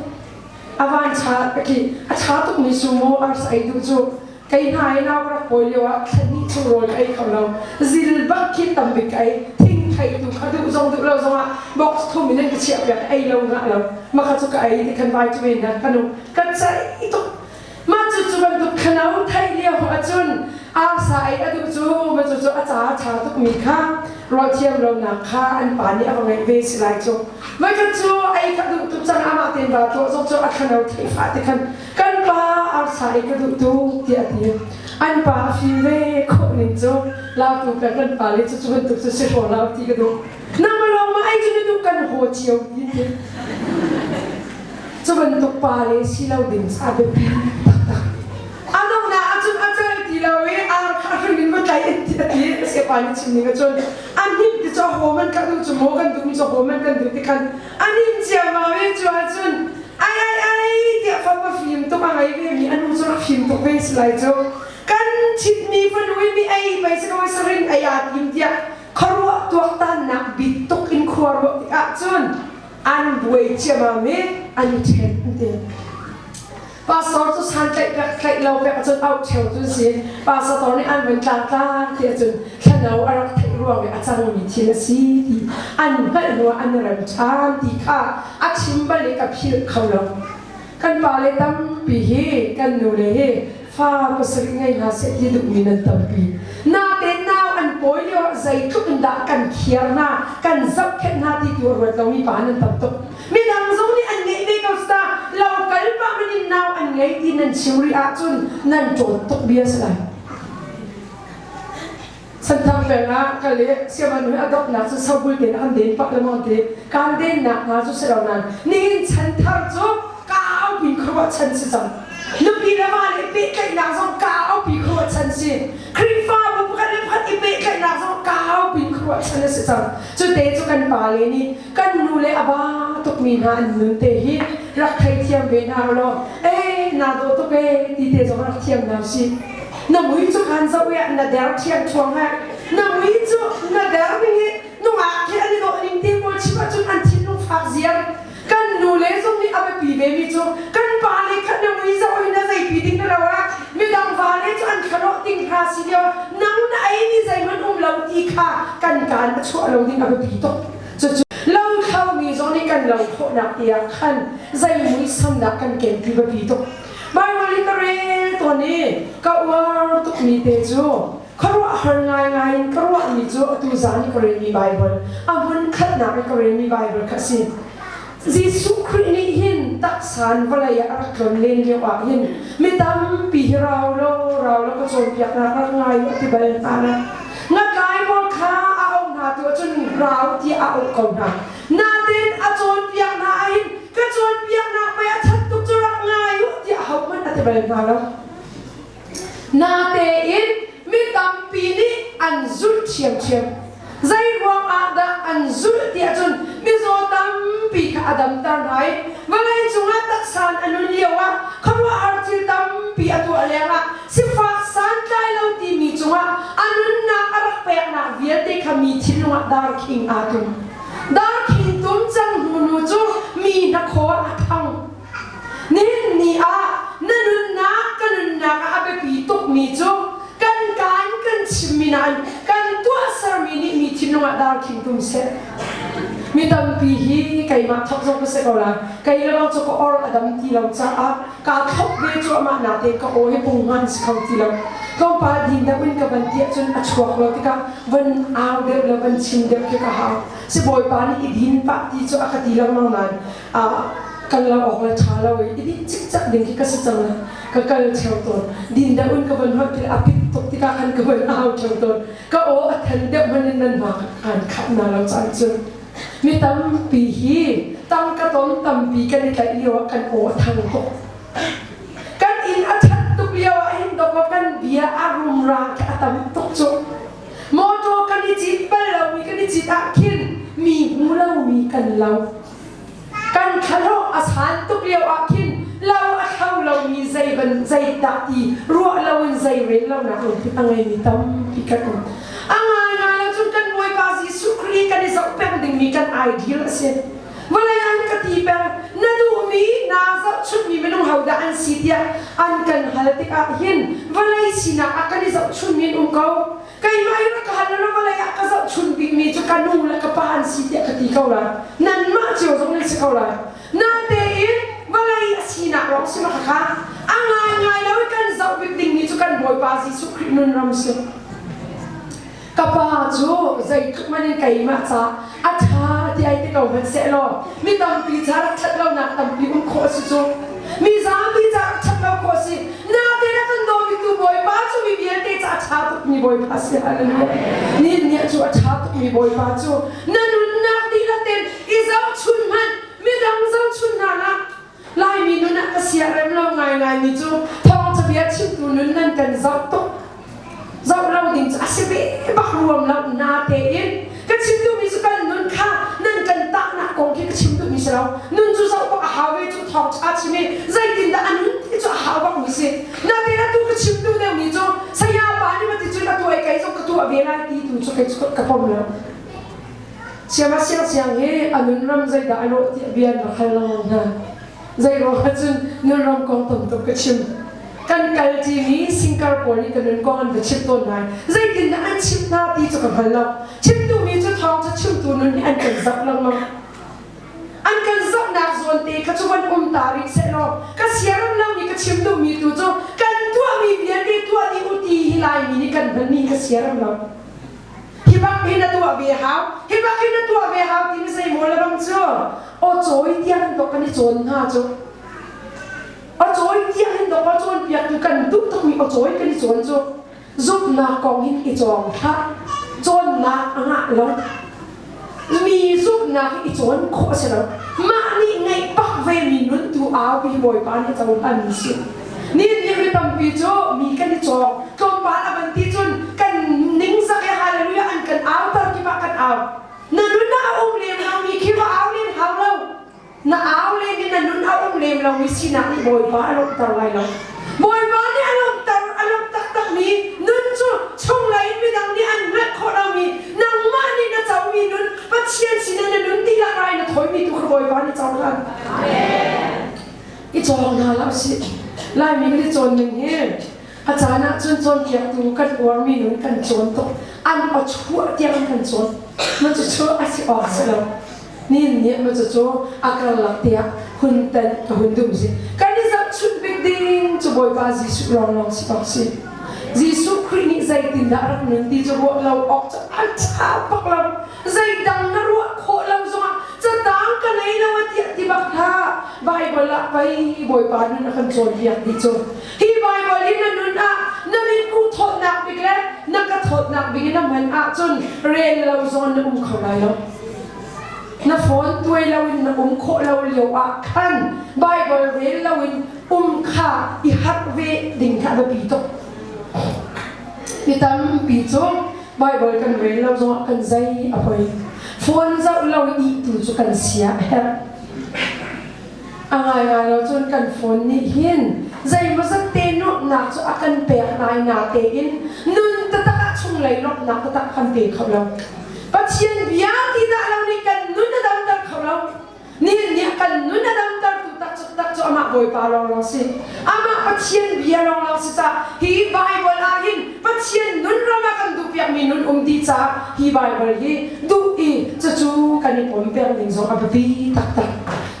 A van cha khi a cha tukmi sumo arsa ei duh cu kei hna i nau ka rak pawi lio ah thla hnih chung rawl ka ei kho lo. Zil bak khi tam bik ka ei. Thingthei tu kha duh zong duh lo zong ah box thum in an ka chiah piak ei lo ngah lo. Mah kha cu ka ei ti khan vai cu men ka nu ka ceih tuk. Mah cu cu bantuk khanau theih lio ahcun arsa ei a duh cu ma cu cu a ca a ṭha tukmi kha ruahthiam lonak kha an pa nih a va ngeih ve si lai cu. Voikhat cu ei ka duh tuk cang amah tein va tuah zong cu a thlano theih fah ti khan kan pa arsa ei ka duh tuk tiah a ti. An pa a fim ve khawh ning cu lautu kan kan pa le cu cu bantuk cu si hraw lo ti ka duh. Nangmah lawng ma ei cu na duh kan haw cio ti ti. Cu bantuk pa le si lo ding a biapi taktak. A donghnak ahcun a cal ti lo i ar kha hring in va tlai in ti a ti. A siapa nih chim ning ahcun a hnim ti cu a haw man ka duh cu maw kan duhmi cu haw man kan duh ti khan a nim ciammam i cu ahcun ai ai ai tiah fapa fim tuk a ngei ve mi a nu cu rak fim tuk ve si lai cu kan chitmi fanu i mi ei pei si ko saring ei aa tim tiah khuaruah tuaktannak bit tuk in khua ruah tik ahcun an buai ciammam i an i ṭhen an ti. Pastor cu san tlaih pek tlaih lo pek ahcun auh ṭheo cu si. Pastor nih an vun tlangtlang ti ahcun thlano a rak theih ruang i a cangmi thil a si ti an hngalh hnuah an i rem ṭhan ti kha a chim bal i ka philh kho lo. Kan pale tampi hi kan nule hi fa pasarih ngei hna seh ti duhmi nan tampi. Natein nau an pawi lio ah zeitluk in dah kan khiar hna, kan zohkhenh hna ti tu a ruat lomi pa nan tam tuk. Midang zong nih an ngeih ve ko ta lo kal pah man in nau an ngei ti nan chim rih ahcun nan ṭawn tuk bia si lai. Santhang peng ah kal i siaman hui a doknak cu sobul tein an den pah lengmang ti kan dennak hna cu si lo nain nihin chan thar cu kaupi khuaruah chan si cang. Nupi le va le pehtlaihnak zong kaupi khuaruah chan si. Khrihfabu pakhat le pakhat i pehtlaihnak zong kaupi khuaruah chan a si cang. Cute cu kan pale nih kan nu le a ba tukmi hna an nun te hi rak theithiam ve hna u law ee naa dawh tuk ee ti te zong rak thiam hna usih. Na mui cu kan zoh i na der thiam thuang he na mui cu na der ning hi nungak khi an i dawh ning te pawl chim ahcun an thinlung fak ziar kan nu le zong nih a biapi ve mi cu kan pa le kha na mui zoh hi na zeipi ding na lo ah midang va le cu an thlalawh ting hna si lio nang na ei mi zeihmanh um lo ti kha kan kaan a chuah lo ding a biapi tuk cucu lo thlomi zong nih kan lo khawhnak tiah khan zei muisam dah kan ken ti biapi tuk Baibal i ka rel tawn i ka uar tukmi te cu khuaruahhar ngaingai in ka ruahmi cu atu zan i ka relmi Baibal a hmun khatnak i ka relmi Baibal kha a si. Jesuh Khrih nih hin taksa in vawlei ah a rak tlon len lio ah hin mi tampi hi rau law rau law ka cawnpiaknak rak ngai u a ti bal hna na. Ngatlai pawl kha a auh hna tu ahcun rau tiah a auh ko hna. Nain a cawnpiak hna ah hin ka cawnpiaknak pei a that tuk cu rak ngai u tiah ahohmanh a ti bal hna lo. Natein mi tampi nih an zulh ṭhiamṭhiam. Zei ruangah dah an zulh ti ahcun mizaw tampi kha a damter hna i vawlei cungah taksa in a nun lioah khuaruahhar thil tampi a tuah lengah sifak santlai lo timi cungah a nunnak a rak peknak vialte kha mi thinlung ah darkhing aa tum. Darkhing tum cang hnu nu cu mi hnakhaw ah a thang. Nihin ni ah na nunnak ka nunnak ah a biapi tukmi cu kan kaan kan chimmi nain kan tuahsermi nih mi thinlung ah darkhing tum seh. Mi tampi hi keimah thawk zong ka si ko lai. Kei le bang cu ka or a dam ti lo caah kaa thlop ve cuahmah natein ka aw hi punghman si kho ti lo. Tlawmpal din deuh in ka van ti ahcun a chuak lo tikah van au deuh le van chim deuh khi ka hau. Sibawipa nih i din pah ti cu a ka ti lengmang nain kal lo awk le ṭha lo i i dih cikcek ding khi ka si cang na ka kal ṭheo tawn. Din deuh in ka van holh khi a pit tuk tikah khan ka van au ṭheo tawn. Ka aw a then deuh hmanh in nan hma kan khap na lo caan cu. Mi tampi hi tangka ton tampi kan i tlaih lio ah kan aw a thang tuk. Kan inn a ṭhat tuk lio ah hin dawkaw kan bia a rumra khi a tam tuk cu. Mawṭaw kan i cit bal lomi kan i cit ah khin mi hmu lomi kan lo. Kan thlahlawh a san tuk lio ah khin lo a thlo lomi zei ban zeidah ti ruah loin zei rel lonak lungput a ngeimi tampi kan um. A ngaingai lo cun kan Bawipa Jesuh Khrih kan i zoh peng dingmi kan ideal a si. Vawlei an ka ti peng na duhmi naa zohchunhmi minung hodah an si tiah an kan hal tikah hin vawlei sinak ah kan i zohchunhmi an um ko. Keimah hi rak ka hal law vawlei ah ka zohchun bikmi cu ka nu le ka pa an si tiah ka ti ko lai. Nanmah cio zong nan si ko lai. Natein vawlei a sinak lawng si ma khakha a ngaingai lo i kan zoh bik dingmi cu kan Bawipa Jesuh Khrih nun ram si. Ka pa cu zeitluk man in keimah ca a ṭha ti ai ti ko hmanh sehlaw mi tampi ca rak ṭhat lonak tampi um khawh a si cu. Mi zapi ca rak ṭhat lo khawh a si. Natein a kan daw biktu Bawipa cu mi vialte ca a ṭha tukmi Bawipa a si. Hallelujah. Nihin ni cu a ṭha tukmi Bawipa cu na nunnak dihlak tein i zohchun hmanh midang zohchun hna hlah. Laimi nun ah ka siarem lo ngaingaimi cu thawngṭha bia chimtu nun nan kan zoh tuk. Zoh lo ding cu a si ve bak ruam lo natein ka chim duhmi cu kan nun kha nan kan tahnak kong khi ka chim duhmi si lo. Nun cu zoh bak a hau ve cu thawngṭha chim i zeitindah a nun ti cu a hau bakmi si. Natein atu ka chim duh deuhmi cu saya pa nih mati cun a tuah i kei zong ka tuah ve lai ti tu cu kei cu ka pom lo. Siama siangsiang hi a nunram zeidah a lawh tiah bia an rak hal lengmang hna. Zei ruangah cun nunram kong tam tuk ka chim. Kan kal ṭimi singkar pawl nih ka nun kong an va chimh tawn lai. Zeitindah an chimh hna ti cu ka hngal lo. Chim duhmi cu thawngṭha chimtu nun nih an kan zoh lengmang. An kan zohnak zawn te kha cu van um ta rih sehlaw ka siaram lomi ka chim duhmi tu cu kan tuahmi vialte tuah dih u ti hi Laimi nih kan hmanmi ka siaram lo. Hi bak hi na tuah ve hau, hi bak hi na tuah ve hau timi zeimaw le bang cu aw cawi tiang in dok kan i cawn hna cu. Aw cawi tiang in dok aw cawnpiaktu kan duh tukmi aw cawi kan i cawn cu zumhnak kong hin i cawng hlah. Cawnnak a ngah lo. Mi zumhnak hi i cawn khawh a si lo. Mah nih ngeih bak ve mi nun tu au hi Bawipa nih a cohlan mi si. Ni nih mi tampi cu mi kan i cawng. Tlawmpal a van ti cun kan ningzak i hallelujah an kan auter kip ah kan au. Na nun ah a um lem lo mi khi va au len hau lo. Na au len i na nun a um lem lomi sinak nih Bawipa a lawmhter lai lo. Bawipa nih a lawmhter a lawmh taktakmi nun cu chunglei in midang nih an hngalh khawh lomi nangmah nih na comi nun Pathian sinah na nun dihlak rai na thawimi tu kha Bawipa nih cohlan. I cawng hna hlah usih. Laimi kan i cawn ning hi a caan ah cun cawnpiaktu kan uarmi nun kan cawn tuk. An aw chuah tiang an kan cawn. Ma cucu a si awk si lo. Nin nih ma cucu a karlak tiah hun tan ka hun duh si. Kan i zohchunh bik ding cu Bawipa Jesuh lawnglawng si awk si. Jesuh Khrih nih zeitindah a rak nun ti cu ruah lo awk cu a ṭha bak lo. Zeidang na ruah khawh lo zongah catang ka nei lo a tiah ti bak hlah. Baibal ah pei Bawipa nun a kan cawnpiak ti cu. Hi Baibal hi na nun ah na mitku thawtnak bik le na ka thawtnak bik in na hman ahcun rel lo zong na um kho lai lo. Na phone tuai loin na um khawh lo lio ah khan Baibal rel loin um kha i harh ve ding kha a biapi tuk. Mi tampi cu Bible kan rel lo zongah kan zei a poi. Phone zoh lo ih tu cu kan sia a herh. A ngaingai lo cun kan phone nih hin zeimawzat te nuamhnak cu a kan pek nai na tein nun taktak ah chunglei lawmhnak taktak kan pe kho lo. Pathian bia ti dah lo nih kan nun a damter kho lo. Nihin ni ah kan nun a damtertu tak cu tak cu amah Bawipa lawnglawng si. Amah Pathian bia lawnglawng si caah hi Bible ah hin Pathian nun ram ah kan duhpiakmi nun um ti caah hi Bible hi duh i cucu kan i pom peng ding zong a biapi taktak.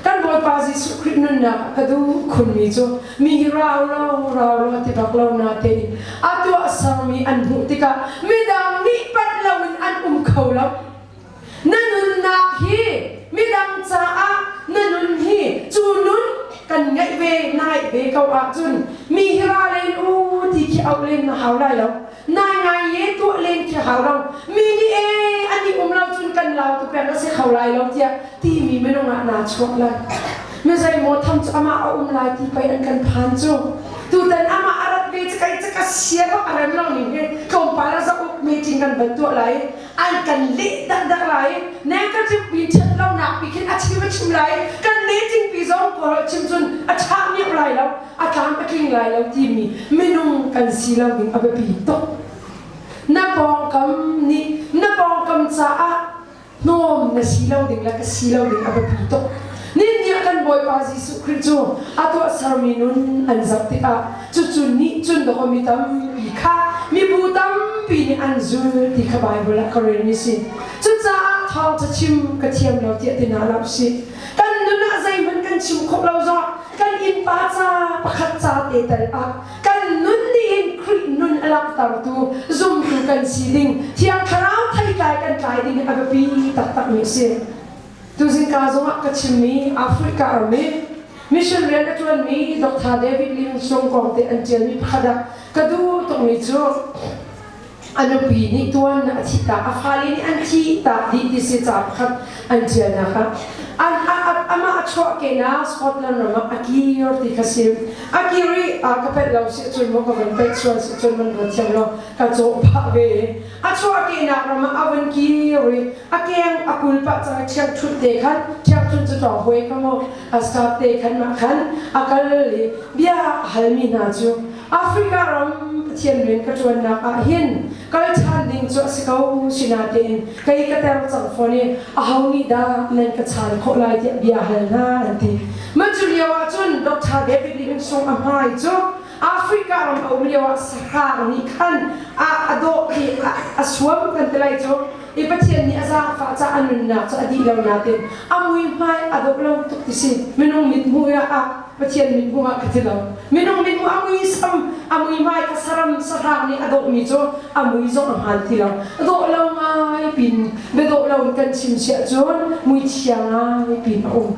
Kan Bawipa Jesuh Khrih nunnak ah ka duh khunmi cu mi hi rau lo rau lo ti bak lo natein a tuahsermi an hmuh tikah midang nih panh loin an um kho lo. Na nunnak hi midang caah na nun hi cu nun kan ngeih ve na ngeih ve ko ahcun mi hi ra len u ti khi auh len na hau lai lo. Nai ngai ye tuah len khi hau lo. Mi nih e an i um lo cun kan lau tu peng a si kho lai lo tiah timi minung ah naa chuak lai. Mi zeimaw tham cu amah a um lai ti pei an kan phan cu. Tutan amah a rat ve cu kai cu ka sia bak a rem lo ning hi tlawmpal a zoh meeting kan van tuah lai an kan leh dakdak lai negative pi ṭhat lonak pi khin a chim a chim lai kan meeting pi zong kawl chim cun a ṭha miau lai lo a tlam a tling lai lo timi minung kan si lo ding a biapi tuk na pawngkam nih na pawngkam caah hnawm na si lo ding le ka si lo ding a biapi tuk Nin nih kan Bawipa Jesuh Khrih cu a tuahsermi nun an zoh tikah cucu nih cun dawh mi tampi kha mibu tampi nih an zul ti kha Baibal ah ka relmi si. Cucaah thawngṭha chim ka thiam lo tiah ti hna hlah usih. Kan nun ah zeihmanh kan chim khawh lo zongah kan innpa ca pakhat ca te tal ah kan nun nih hin Khrih nun a langhtertu zumtu kan si ding Thiang Thlarau theitlai kan tlai ding hi a biapi taktakmi a si. Tuzingka zongah ka chimmi Africa ram i mission rian a ṭuanmi Dr. David Livingstone kong te an ṭialmi pakhat ah ka duh tukmi cu a nupi nih tuan a thih tak, a fale nih an thih tak dih ti si ca pakhat an ṭialnak ah an amah a chuahkehnak Scotland ram ah a kir ti kha si. A kir i ka pelh lo si cun maw ka van pelh sual si cun van ruat thiam law ka cawh phah ve. A chuahkehnak ram ah a van kir i a keng a kul pah cang i ṭhiangṭhunh te khan ṭhiangṭhunh cu ṭawng huai kha mu a staff te khan mah khan a kal i bia a halmi hna cu Africa ram Pathian rian ka ṭuannak ah hin kal ṭhan ding cu a si ko sinatein kei ka ter cang fawn i aho nih dah nan ka chaan khawh lai tiah bia hal hna an ti. Mah cu lio ah cun Dr. David Livingstone a hmai cu Africa ram a um lio ah sahrang nih khan a a dawh i a suam kan ti lai cu i Pathian nih a zaangfah caah a nunnak cu a dih lo nain a muihmai a dawh lo tuk ti si minung mithmuh ah Pathian mithmuh ah ka ti lo minung mithmuh a muisam a muihmai ka saram sahrang nih a dawhmi cu a mui zong a hmaan ti lo dawh lo ngai pin biadawh lo in kan chim siah cun muichia ngai pin a um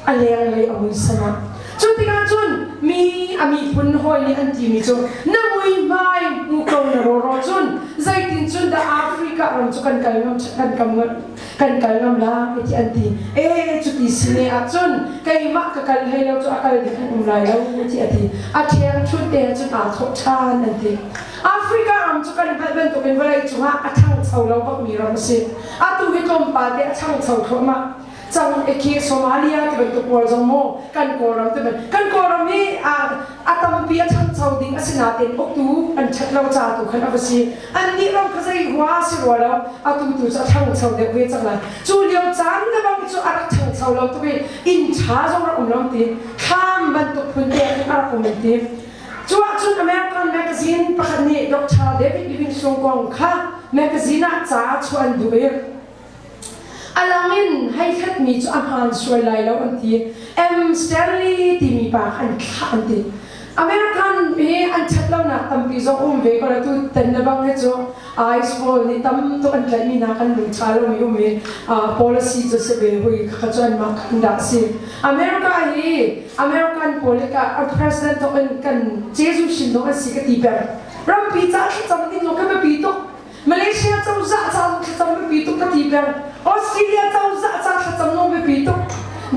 a lenglei a muisam ah cu tikah cun mi a miphun hawi nih an timi cu na muihmai hmu ko na rawraw cun zeitin cun dah Africa ram cu kan kal ngam kan kam kan kal ngam la ti an ti e cuti si ne ah cun keimah ka kal hlei lo cu a kal ding an um lai lo ti a ti a ṭheng ṭhut te cun aa thawh ṭhan an ti Africa ram cu kan hngalh bantukin vawlei cungah a ṭhangcho lo bakmi ram a si atu hi tlawmpal te a ṭhangcho thluahmah cang khi Somalia ti bantuk pawl zong maw kan Kawlram ti bantuk kan Kawlram hi a tampi a ṭhangcho ding a si nain uktu an ṭhat lo ca tu khan a va si annih ram kha zei hua si rua lo atu tu cu a ṭhangcho deuh ve cang lai cu lio caan le bang cu a rak ṭhangcho lo tuk i inn ṭha zong rak um lo ti thlam bantuk phun te a rak um ti cu ahcun American magazine pakhat nih Dr. David Livingstone kong kha magazine ah ca chuah an duh i A lang in hei hlatmi cu a hmaan sual lai lo an ti. M. Stanley timi pa kha an thlah an ti. American hi an ṭhat lonak tampi zong um ve ko la tu ten le bang hi cu ice ball nih tam tuk an tlaihmi hna kan lung ṭha lomi um i policy cu si ve hui kha cu anmah khan dah si. America hi American polic ah a president thawk in kan Jesuh sin zong an si ka ti peng. Rampi ca thlacam ding zong ka biapi tuk. Malaysia cozah ca zong thlacam biapi tuk ka ti peng. Australia cozah ca thlacam zong biapi tuk.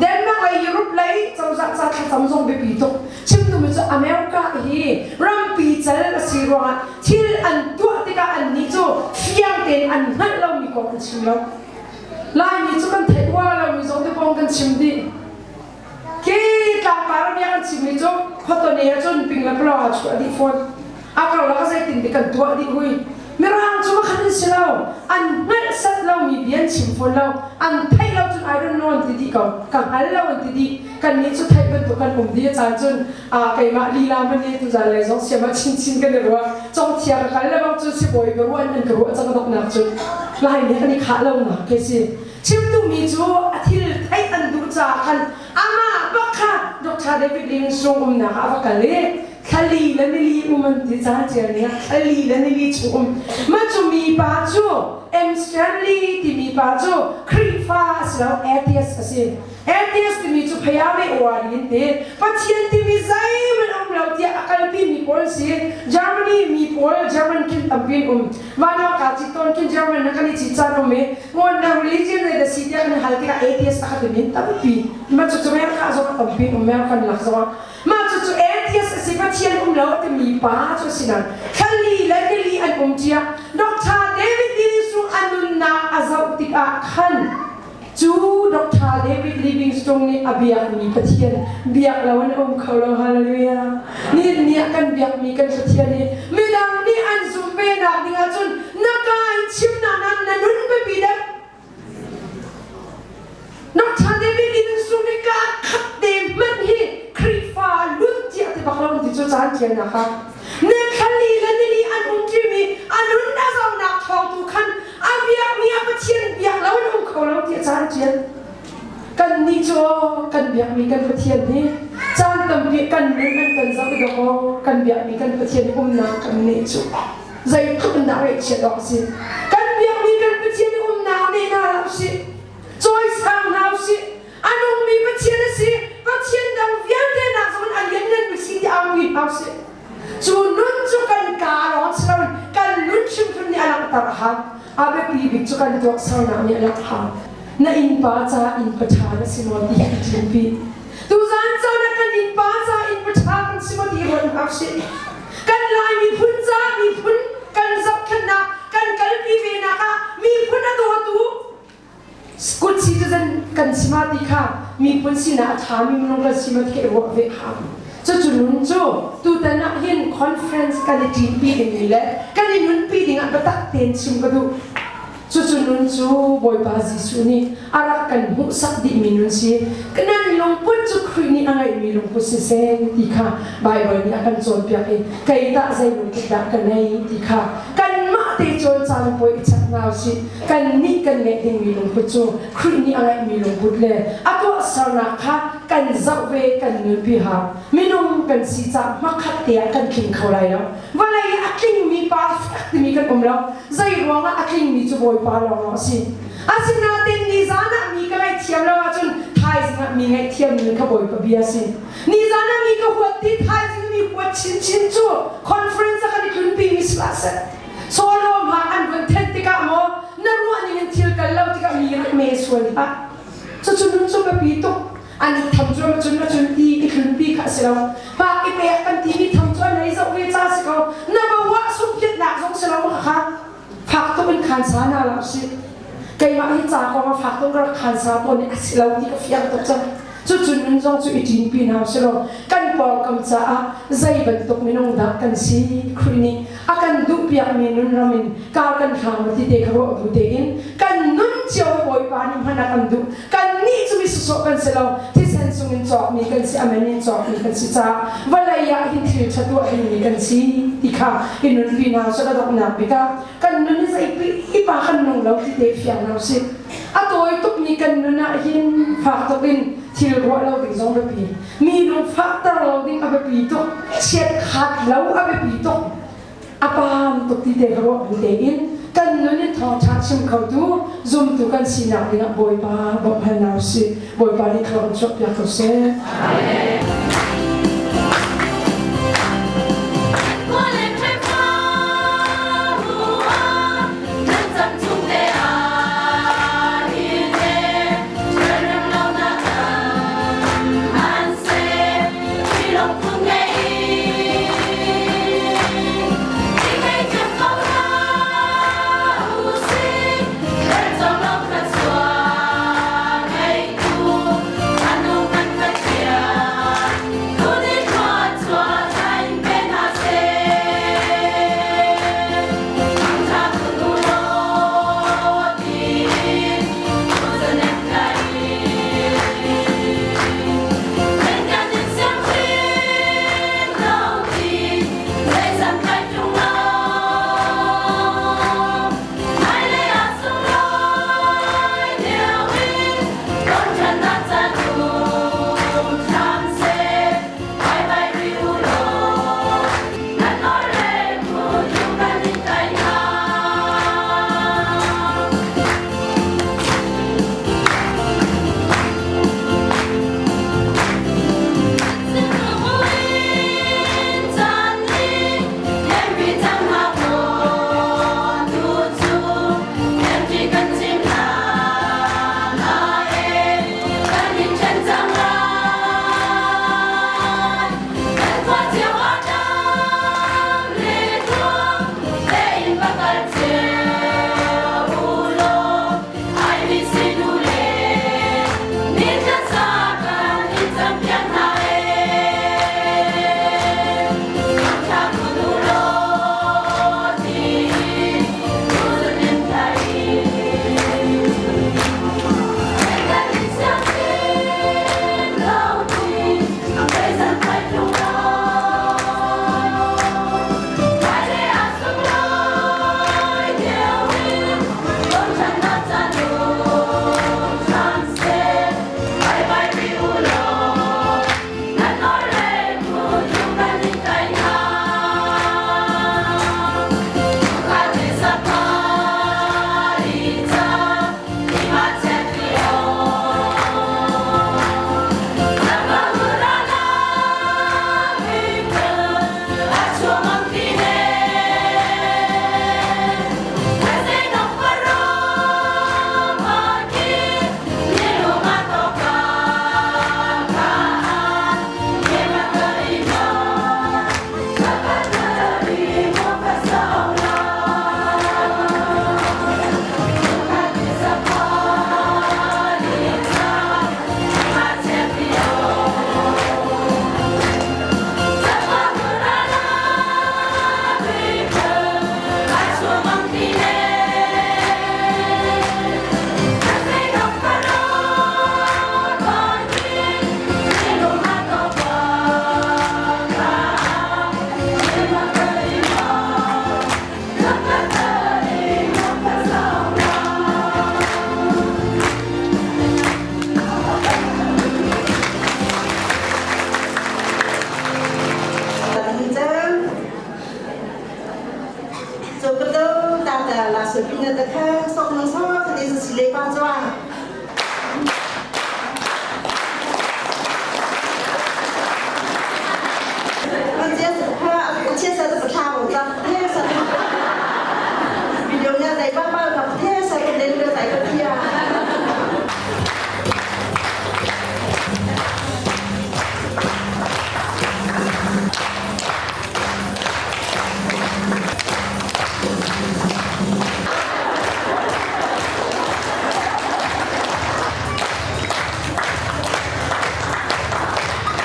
Denmark lei Europe lei cozah ca thlacam zong biapi tuk. Chim duhmi cu America hi rampi cal a si ruangah thil an tuah tikah annih cu fiang tein an hngalh lomi kong an chim lo. Laimi cu kan theih uar lomi zong te pawng kan chim dih. Khi tlangpar a bia kan chimmi cu khuatawne ahcun ping le palawng ah chuah dih fawn. A karlak ah zeitin dik kan tuah dih hui. Mirang cu pakhat an si lo. An hngalh set lomi bia an chim fawn lo. An theih lo cun I don't know an ti dih ko. Ka hngal lo an ti dih. Kannih cu theih bantuk kan um dih a caan cun keimah lila hmanh nih tuzan lei zong siam ah chinchin kan i ruah. Congthia ka kal le bang cun sibawi ka ruah an ka ruah cang donghnak cun Lai nih kan i khah lonak khi si. Chim duhmi cu a thil theih an duh caah khan amah bak kha Dr. David Livingstone umnak ah a va kal i thlali le nili um an ti caan ṭial ning ah thlali le nili chung um mah cu mi pa cu M. Stanley timi pa cu Khrihfa a si lo atheist a si atheist timi cu phayame uari in ti Pathian timi zeihmanh a um lo tiah a kalpi mi pawl si Germany mi pawl German kin tampi an um Vanlawng kaa cit tawn khin German na kan i cit caan um i ngon na religion zei dah si tiah kan i hal tikah atheist a khat in tampi mah cucu America zong a tampi um American lak zong ah mah cucu atheist a si Pathian um lo a timi pa cu a si nain thlali le nili an um ṭia Dr. David Livingstone a nunnak a zoh tikah khan Cu Dr. David Livingstone nih a biakmi Pathian biak lo in a um kho lo. Hallelujah. Nihin ni ah kan biakmi kan Pathian hi midang nih an zumh ve nak ding ahcun na ka in chimnak nan na nun biapi deuh. Dr. David Livingstone nih ka khat te hmanh hi Khrihfa lut tiah ti bak lo ti cu caan tialnak ah ne thlali le nili an um ṭimi a nun a zohnak thawng tu khan a biakmi a Pathian biak lo in um kho lo tiah caan ṭial. Kannih cu kan biakmi kan Pathian hi caan tampi kan nun an kan zoh i dawkaw kan biakmi kan Pathian hi umnak kan neih cu zeitluk in dah ngaihchiat awk a si. Kan biakmi kan Pathian hi umnak nei hna hlah usih, cawisang hna usih, a nungmi Pathian a si, Pathian dang vialte nak zong in a liannganmi si ti aupi hna usih. Cu nun cu kan kaa lawng si loin kan nun hrimhrim nih a langhter a hau. A biapi bik cu kan tuahsernak nih a langh hau. Na innpa ca innpa ṭha na si maw ti hi i ṭinpi. Tuzaan caan ah kan innpa ca innpa ṭha kan si maw ti ruat hna usih. Kan Lai miphun ca miphun kan zohkhenhnak kan kalpi venak ah miphun a dawtu Kut si cu zan kan si ma ti kha miphun sinah a ṭhami minung kan si ma ti kha i ruah ve hau. Cucu nun cu tutan ah hin conference kan i ṭinpi dingmi le kan i nunpi dingah biatak tein chim ka duh. Cucu nun cu Bawipa Jesuh nih a rak kan hmuhsak dihmi nun si. Nan lungput cu Khrih nih a ngeihmi lungput siseh ti kha Baibal nih a kan cawnpiak i kei tah zei lungput dah ka nei ti kha kanmah te cawn caan puai i chap hna usih. Kannih kan ngeih dingmi lungput cu Khrih nih a ngeihmi lungput le a tuahsernak kha kan zoh ve kan nunpi hau. Minung kan si caah hmakhat te ah kan tling kho lai lo. Vawlei ah a tlingmi perfect timi kan um lo. Zei ruangah a tlingmi cu Bawipa lawnglawng a si. Asinain nizan ah mi ka ngaihthiam lo ahcun thaizing ah mi ngaihthiam ning kha Bawipa bia a si. Nizan ah mi ka huat ti thaizing mi huat chinchin cu conference ah kan i tlunpi mi si hlah seh. Sawlawm ha an vun thenh tikah maw na ruah ning in thil kal lo tikah mi rak me sual hlah. Cucu nun cu biapi tuk. An i tham cu cun na cun ti i tlunpi kha a si lo. Pak i pek kan timi tham cu an hei zoh ve ca si ko. Na va uah sumpiatnak zong si lo ma kha. Fak tuk in khan sa na lo si. Keimah hi ca kong ah fak tuk ka rak khan sa tawn i a si lo ti ka fiang tuk cang. Cucun nun zong cu i ṭinpi hna usih law kan pawngkam caah zei bantuk minung dah kan si Khrih nih a kan duhpiakmi nun ram in kar kan hlang maw ti te kha ruah bu tein kan nun cio hi Bawipa nih hman a kan duh. Kannih cu mi sawsawh kan si lo, thisen sung in cawkmi kan si, amen in cawkmi kan si caah vawlei ah hin thil ṭha tuah dingmi kan si ti kha i nunpi hna usih a donghnak bik ah kan nun hi zei pa kan nung lo ti te fiang hna usih. A tawi tukmi kan nun ah hin fak tuk in thil ruah lo ding zong biapi. Mi lungfahter lo ding a biapi tuk. Chiatkhat lo a biapi tuk. A paam tuk ti te kha ruah bu tein kan nun in thawngṭha chim khotu zumtu kan sinak dingah Bawipa bawmh hal hna usih. Bawipa nih thlua kan chuahpiak ko seh. Amen.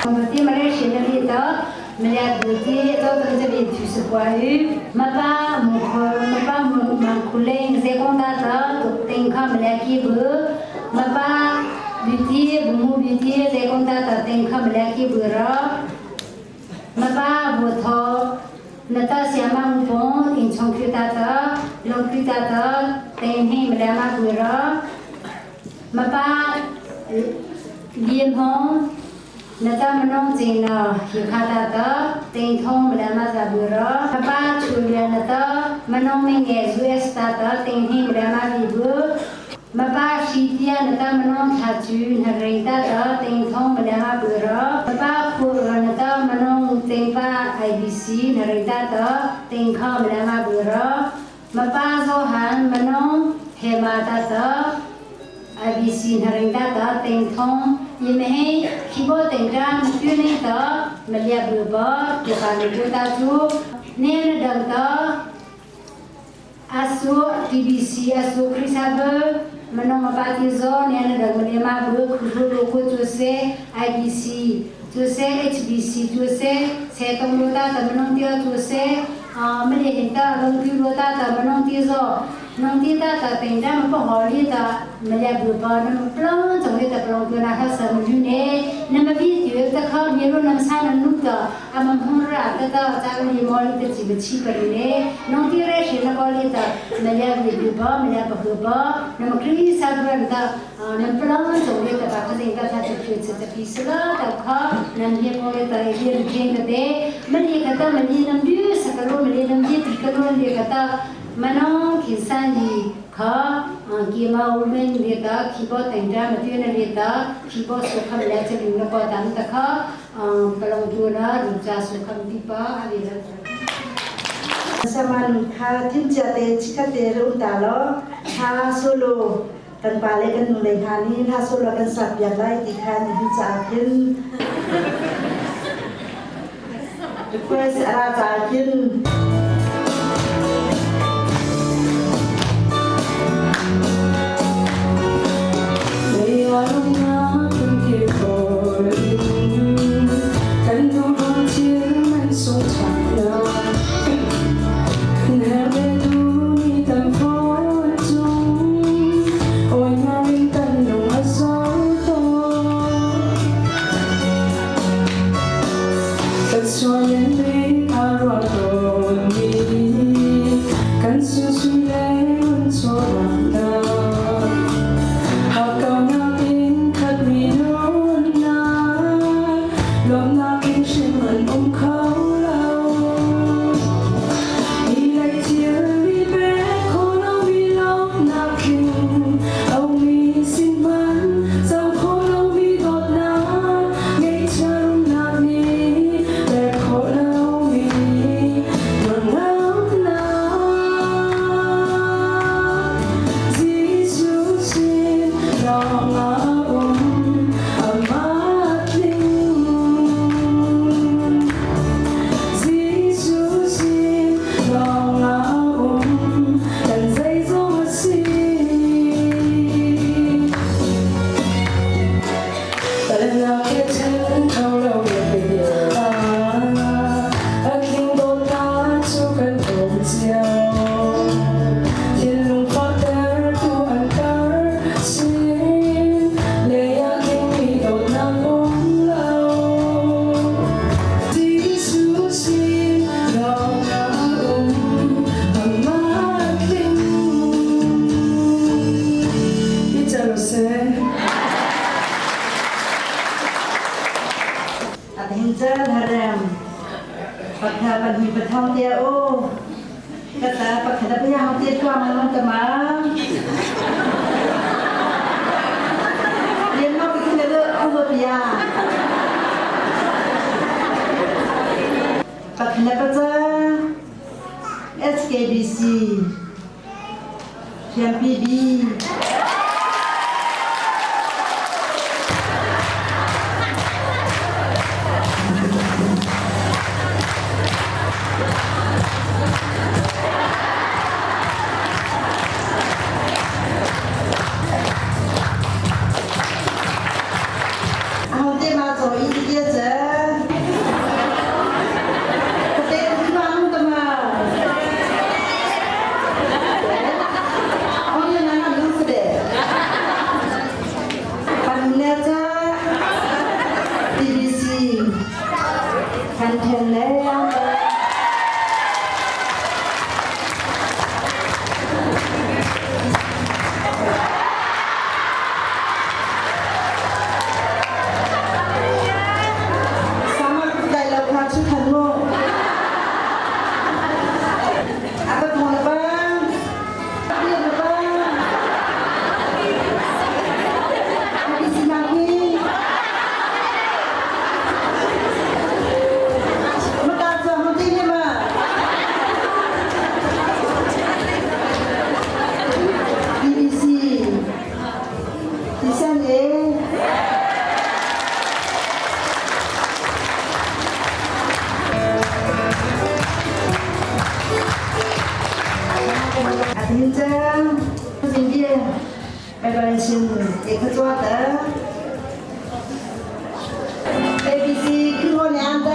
Mati Malaysia na li to Malaysia ti to kan jabi thu su kwa yu ma pa mu kho ma pa mu mang khuleng ze kong ta to tuk ting kha Malaysia ki bu ma pa beauty bu mu beauty ze kong ta to ting kha Malaysia ki bu ro ma pa bu tho na ta sia ma mu pong ing chong khu ta to long khu ta to ting hi Malaysia ma bu ro ma pa lian hong 那咱们农村呢，有看到的，顶通没得嘛子不咯？爸爸出来那的，么农民也主要是他的顶天没得嘛比不？么爸西天那的么农他住那人的的顶通没得嘛不咯？爸爸苦那的么农顶把 IBC 那人的的顶靠没得嘛不咯？么爸做汉么农黑马的的。IBC 那人的的顶通。因为起波顶上就那个没了不包，就把那个大猪，那个等到阿苏 TBC 阿苏克里萨布，没弄么巴蒂佐，那个等没嘛不苦苦路过就是 IBC，就是 HBC，就是才东路大怎么弄掉就是啊，没得很大，弄丢路大怎么弄掉着。农地大的等咱们不好哩的，没了不包，那么不啷总的不啷个那还什么呢？那么比就得靠你若能啥能弄的，俺们碰着得到咱们毛里的几个七个呢？农地来是那个里的，没了不包，没了不包，那么可以啥个的，啊，那不啷总的把可是到他就去吃这皮子了，到靠那些过来的一点点个的，没里个的没里能丢，啥个路没里能丢，这个路里个的。manong khisan hi kha ki ma ulmen le ta khibo tengja ma tu na le ta khibo so kham le che ling ko dam ta kha palong tu na ru cha so kham ti pa ali la saman kha thin cha te chika te ru ta lo tha solo kan pa le kan nu le tha ni tha solo kan sap ya lai ti kha ni hi cha khin request ara cha khin SKBC PMPB 后天嘛做一点子。第三年。阿丁真，今天拜拜先，一个做的。A B C 去我娘的。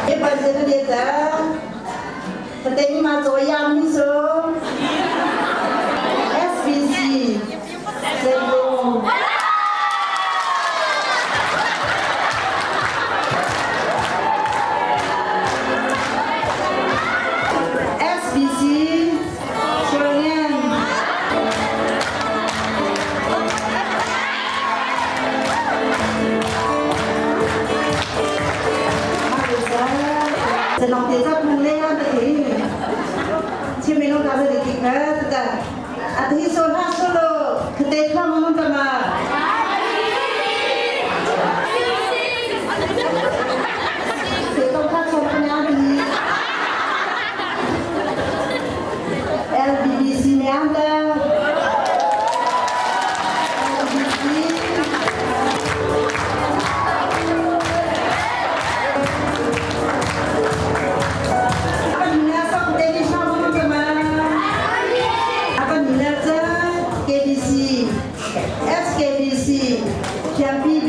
一般这个列子，不等你妈做样你说。S B C，这个。S B C，小年。จะลองเตียจับมึงเล่นไปทีชิมิลงกาเสด็จนะแต่อาทิโซน่าโซโลคือเตะข้ามมันตมาเสียต้องค่าชมคณะดี LBBC เนี่ยอันเดอร์ LBBC Apa nila sa kuteni siya mo naman? Apa nila sa KBC, SKBC, PB.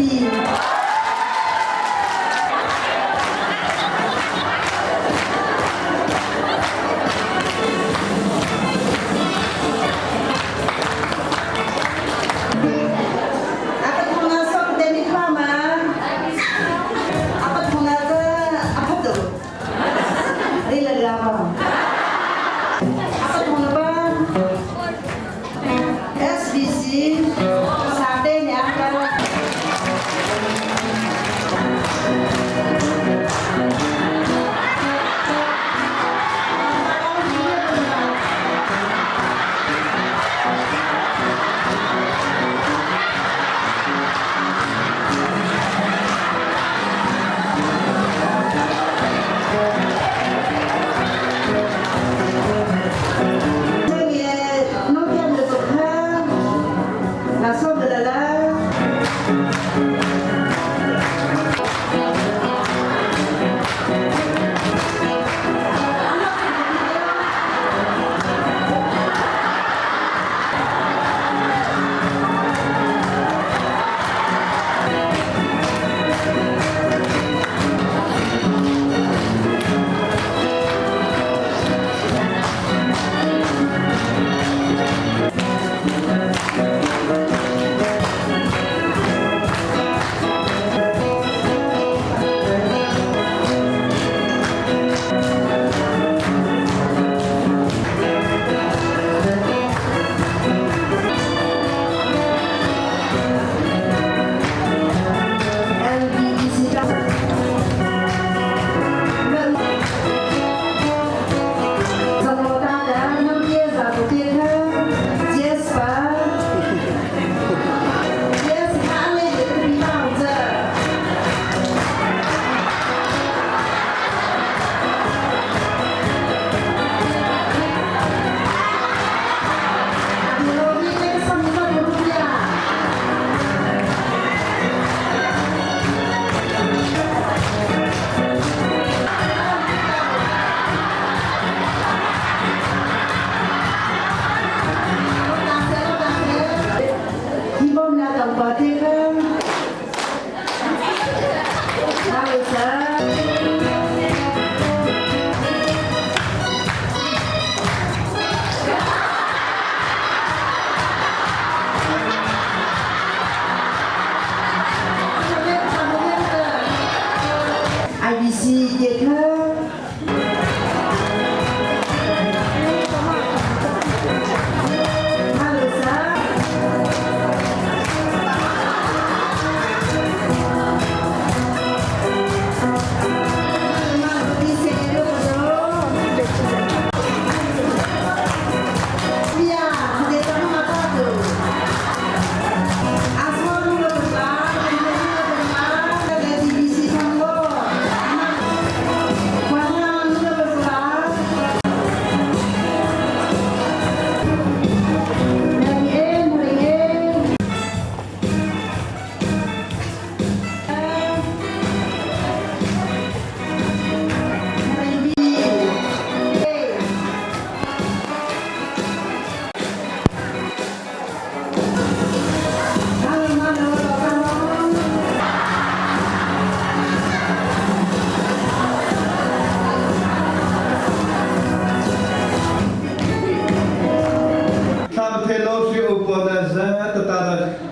Apa thong sa kuteni ma? Apa thong sa apa tu? Rila lama. Apa thong ba? SBC sate ni apa?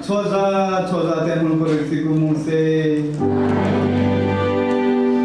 Choza choza te mun ko si ku mu se.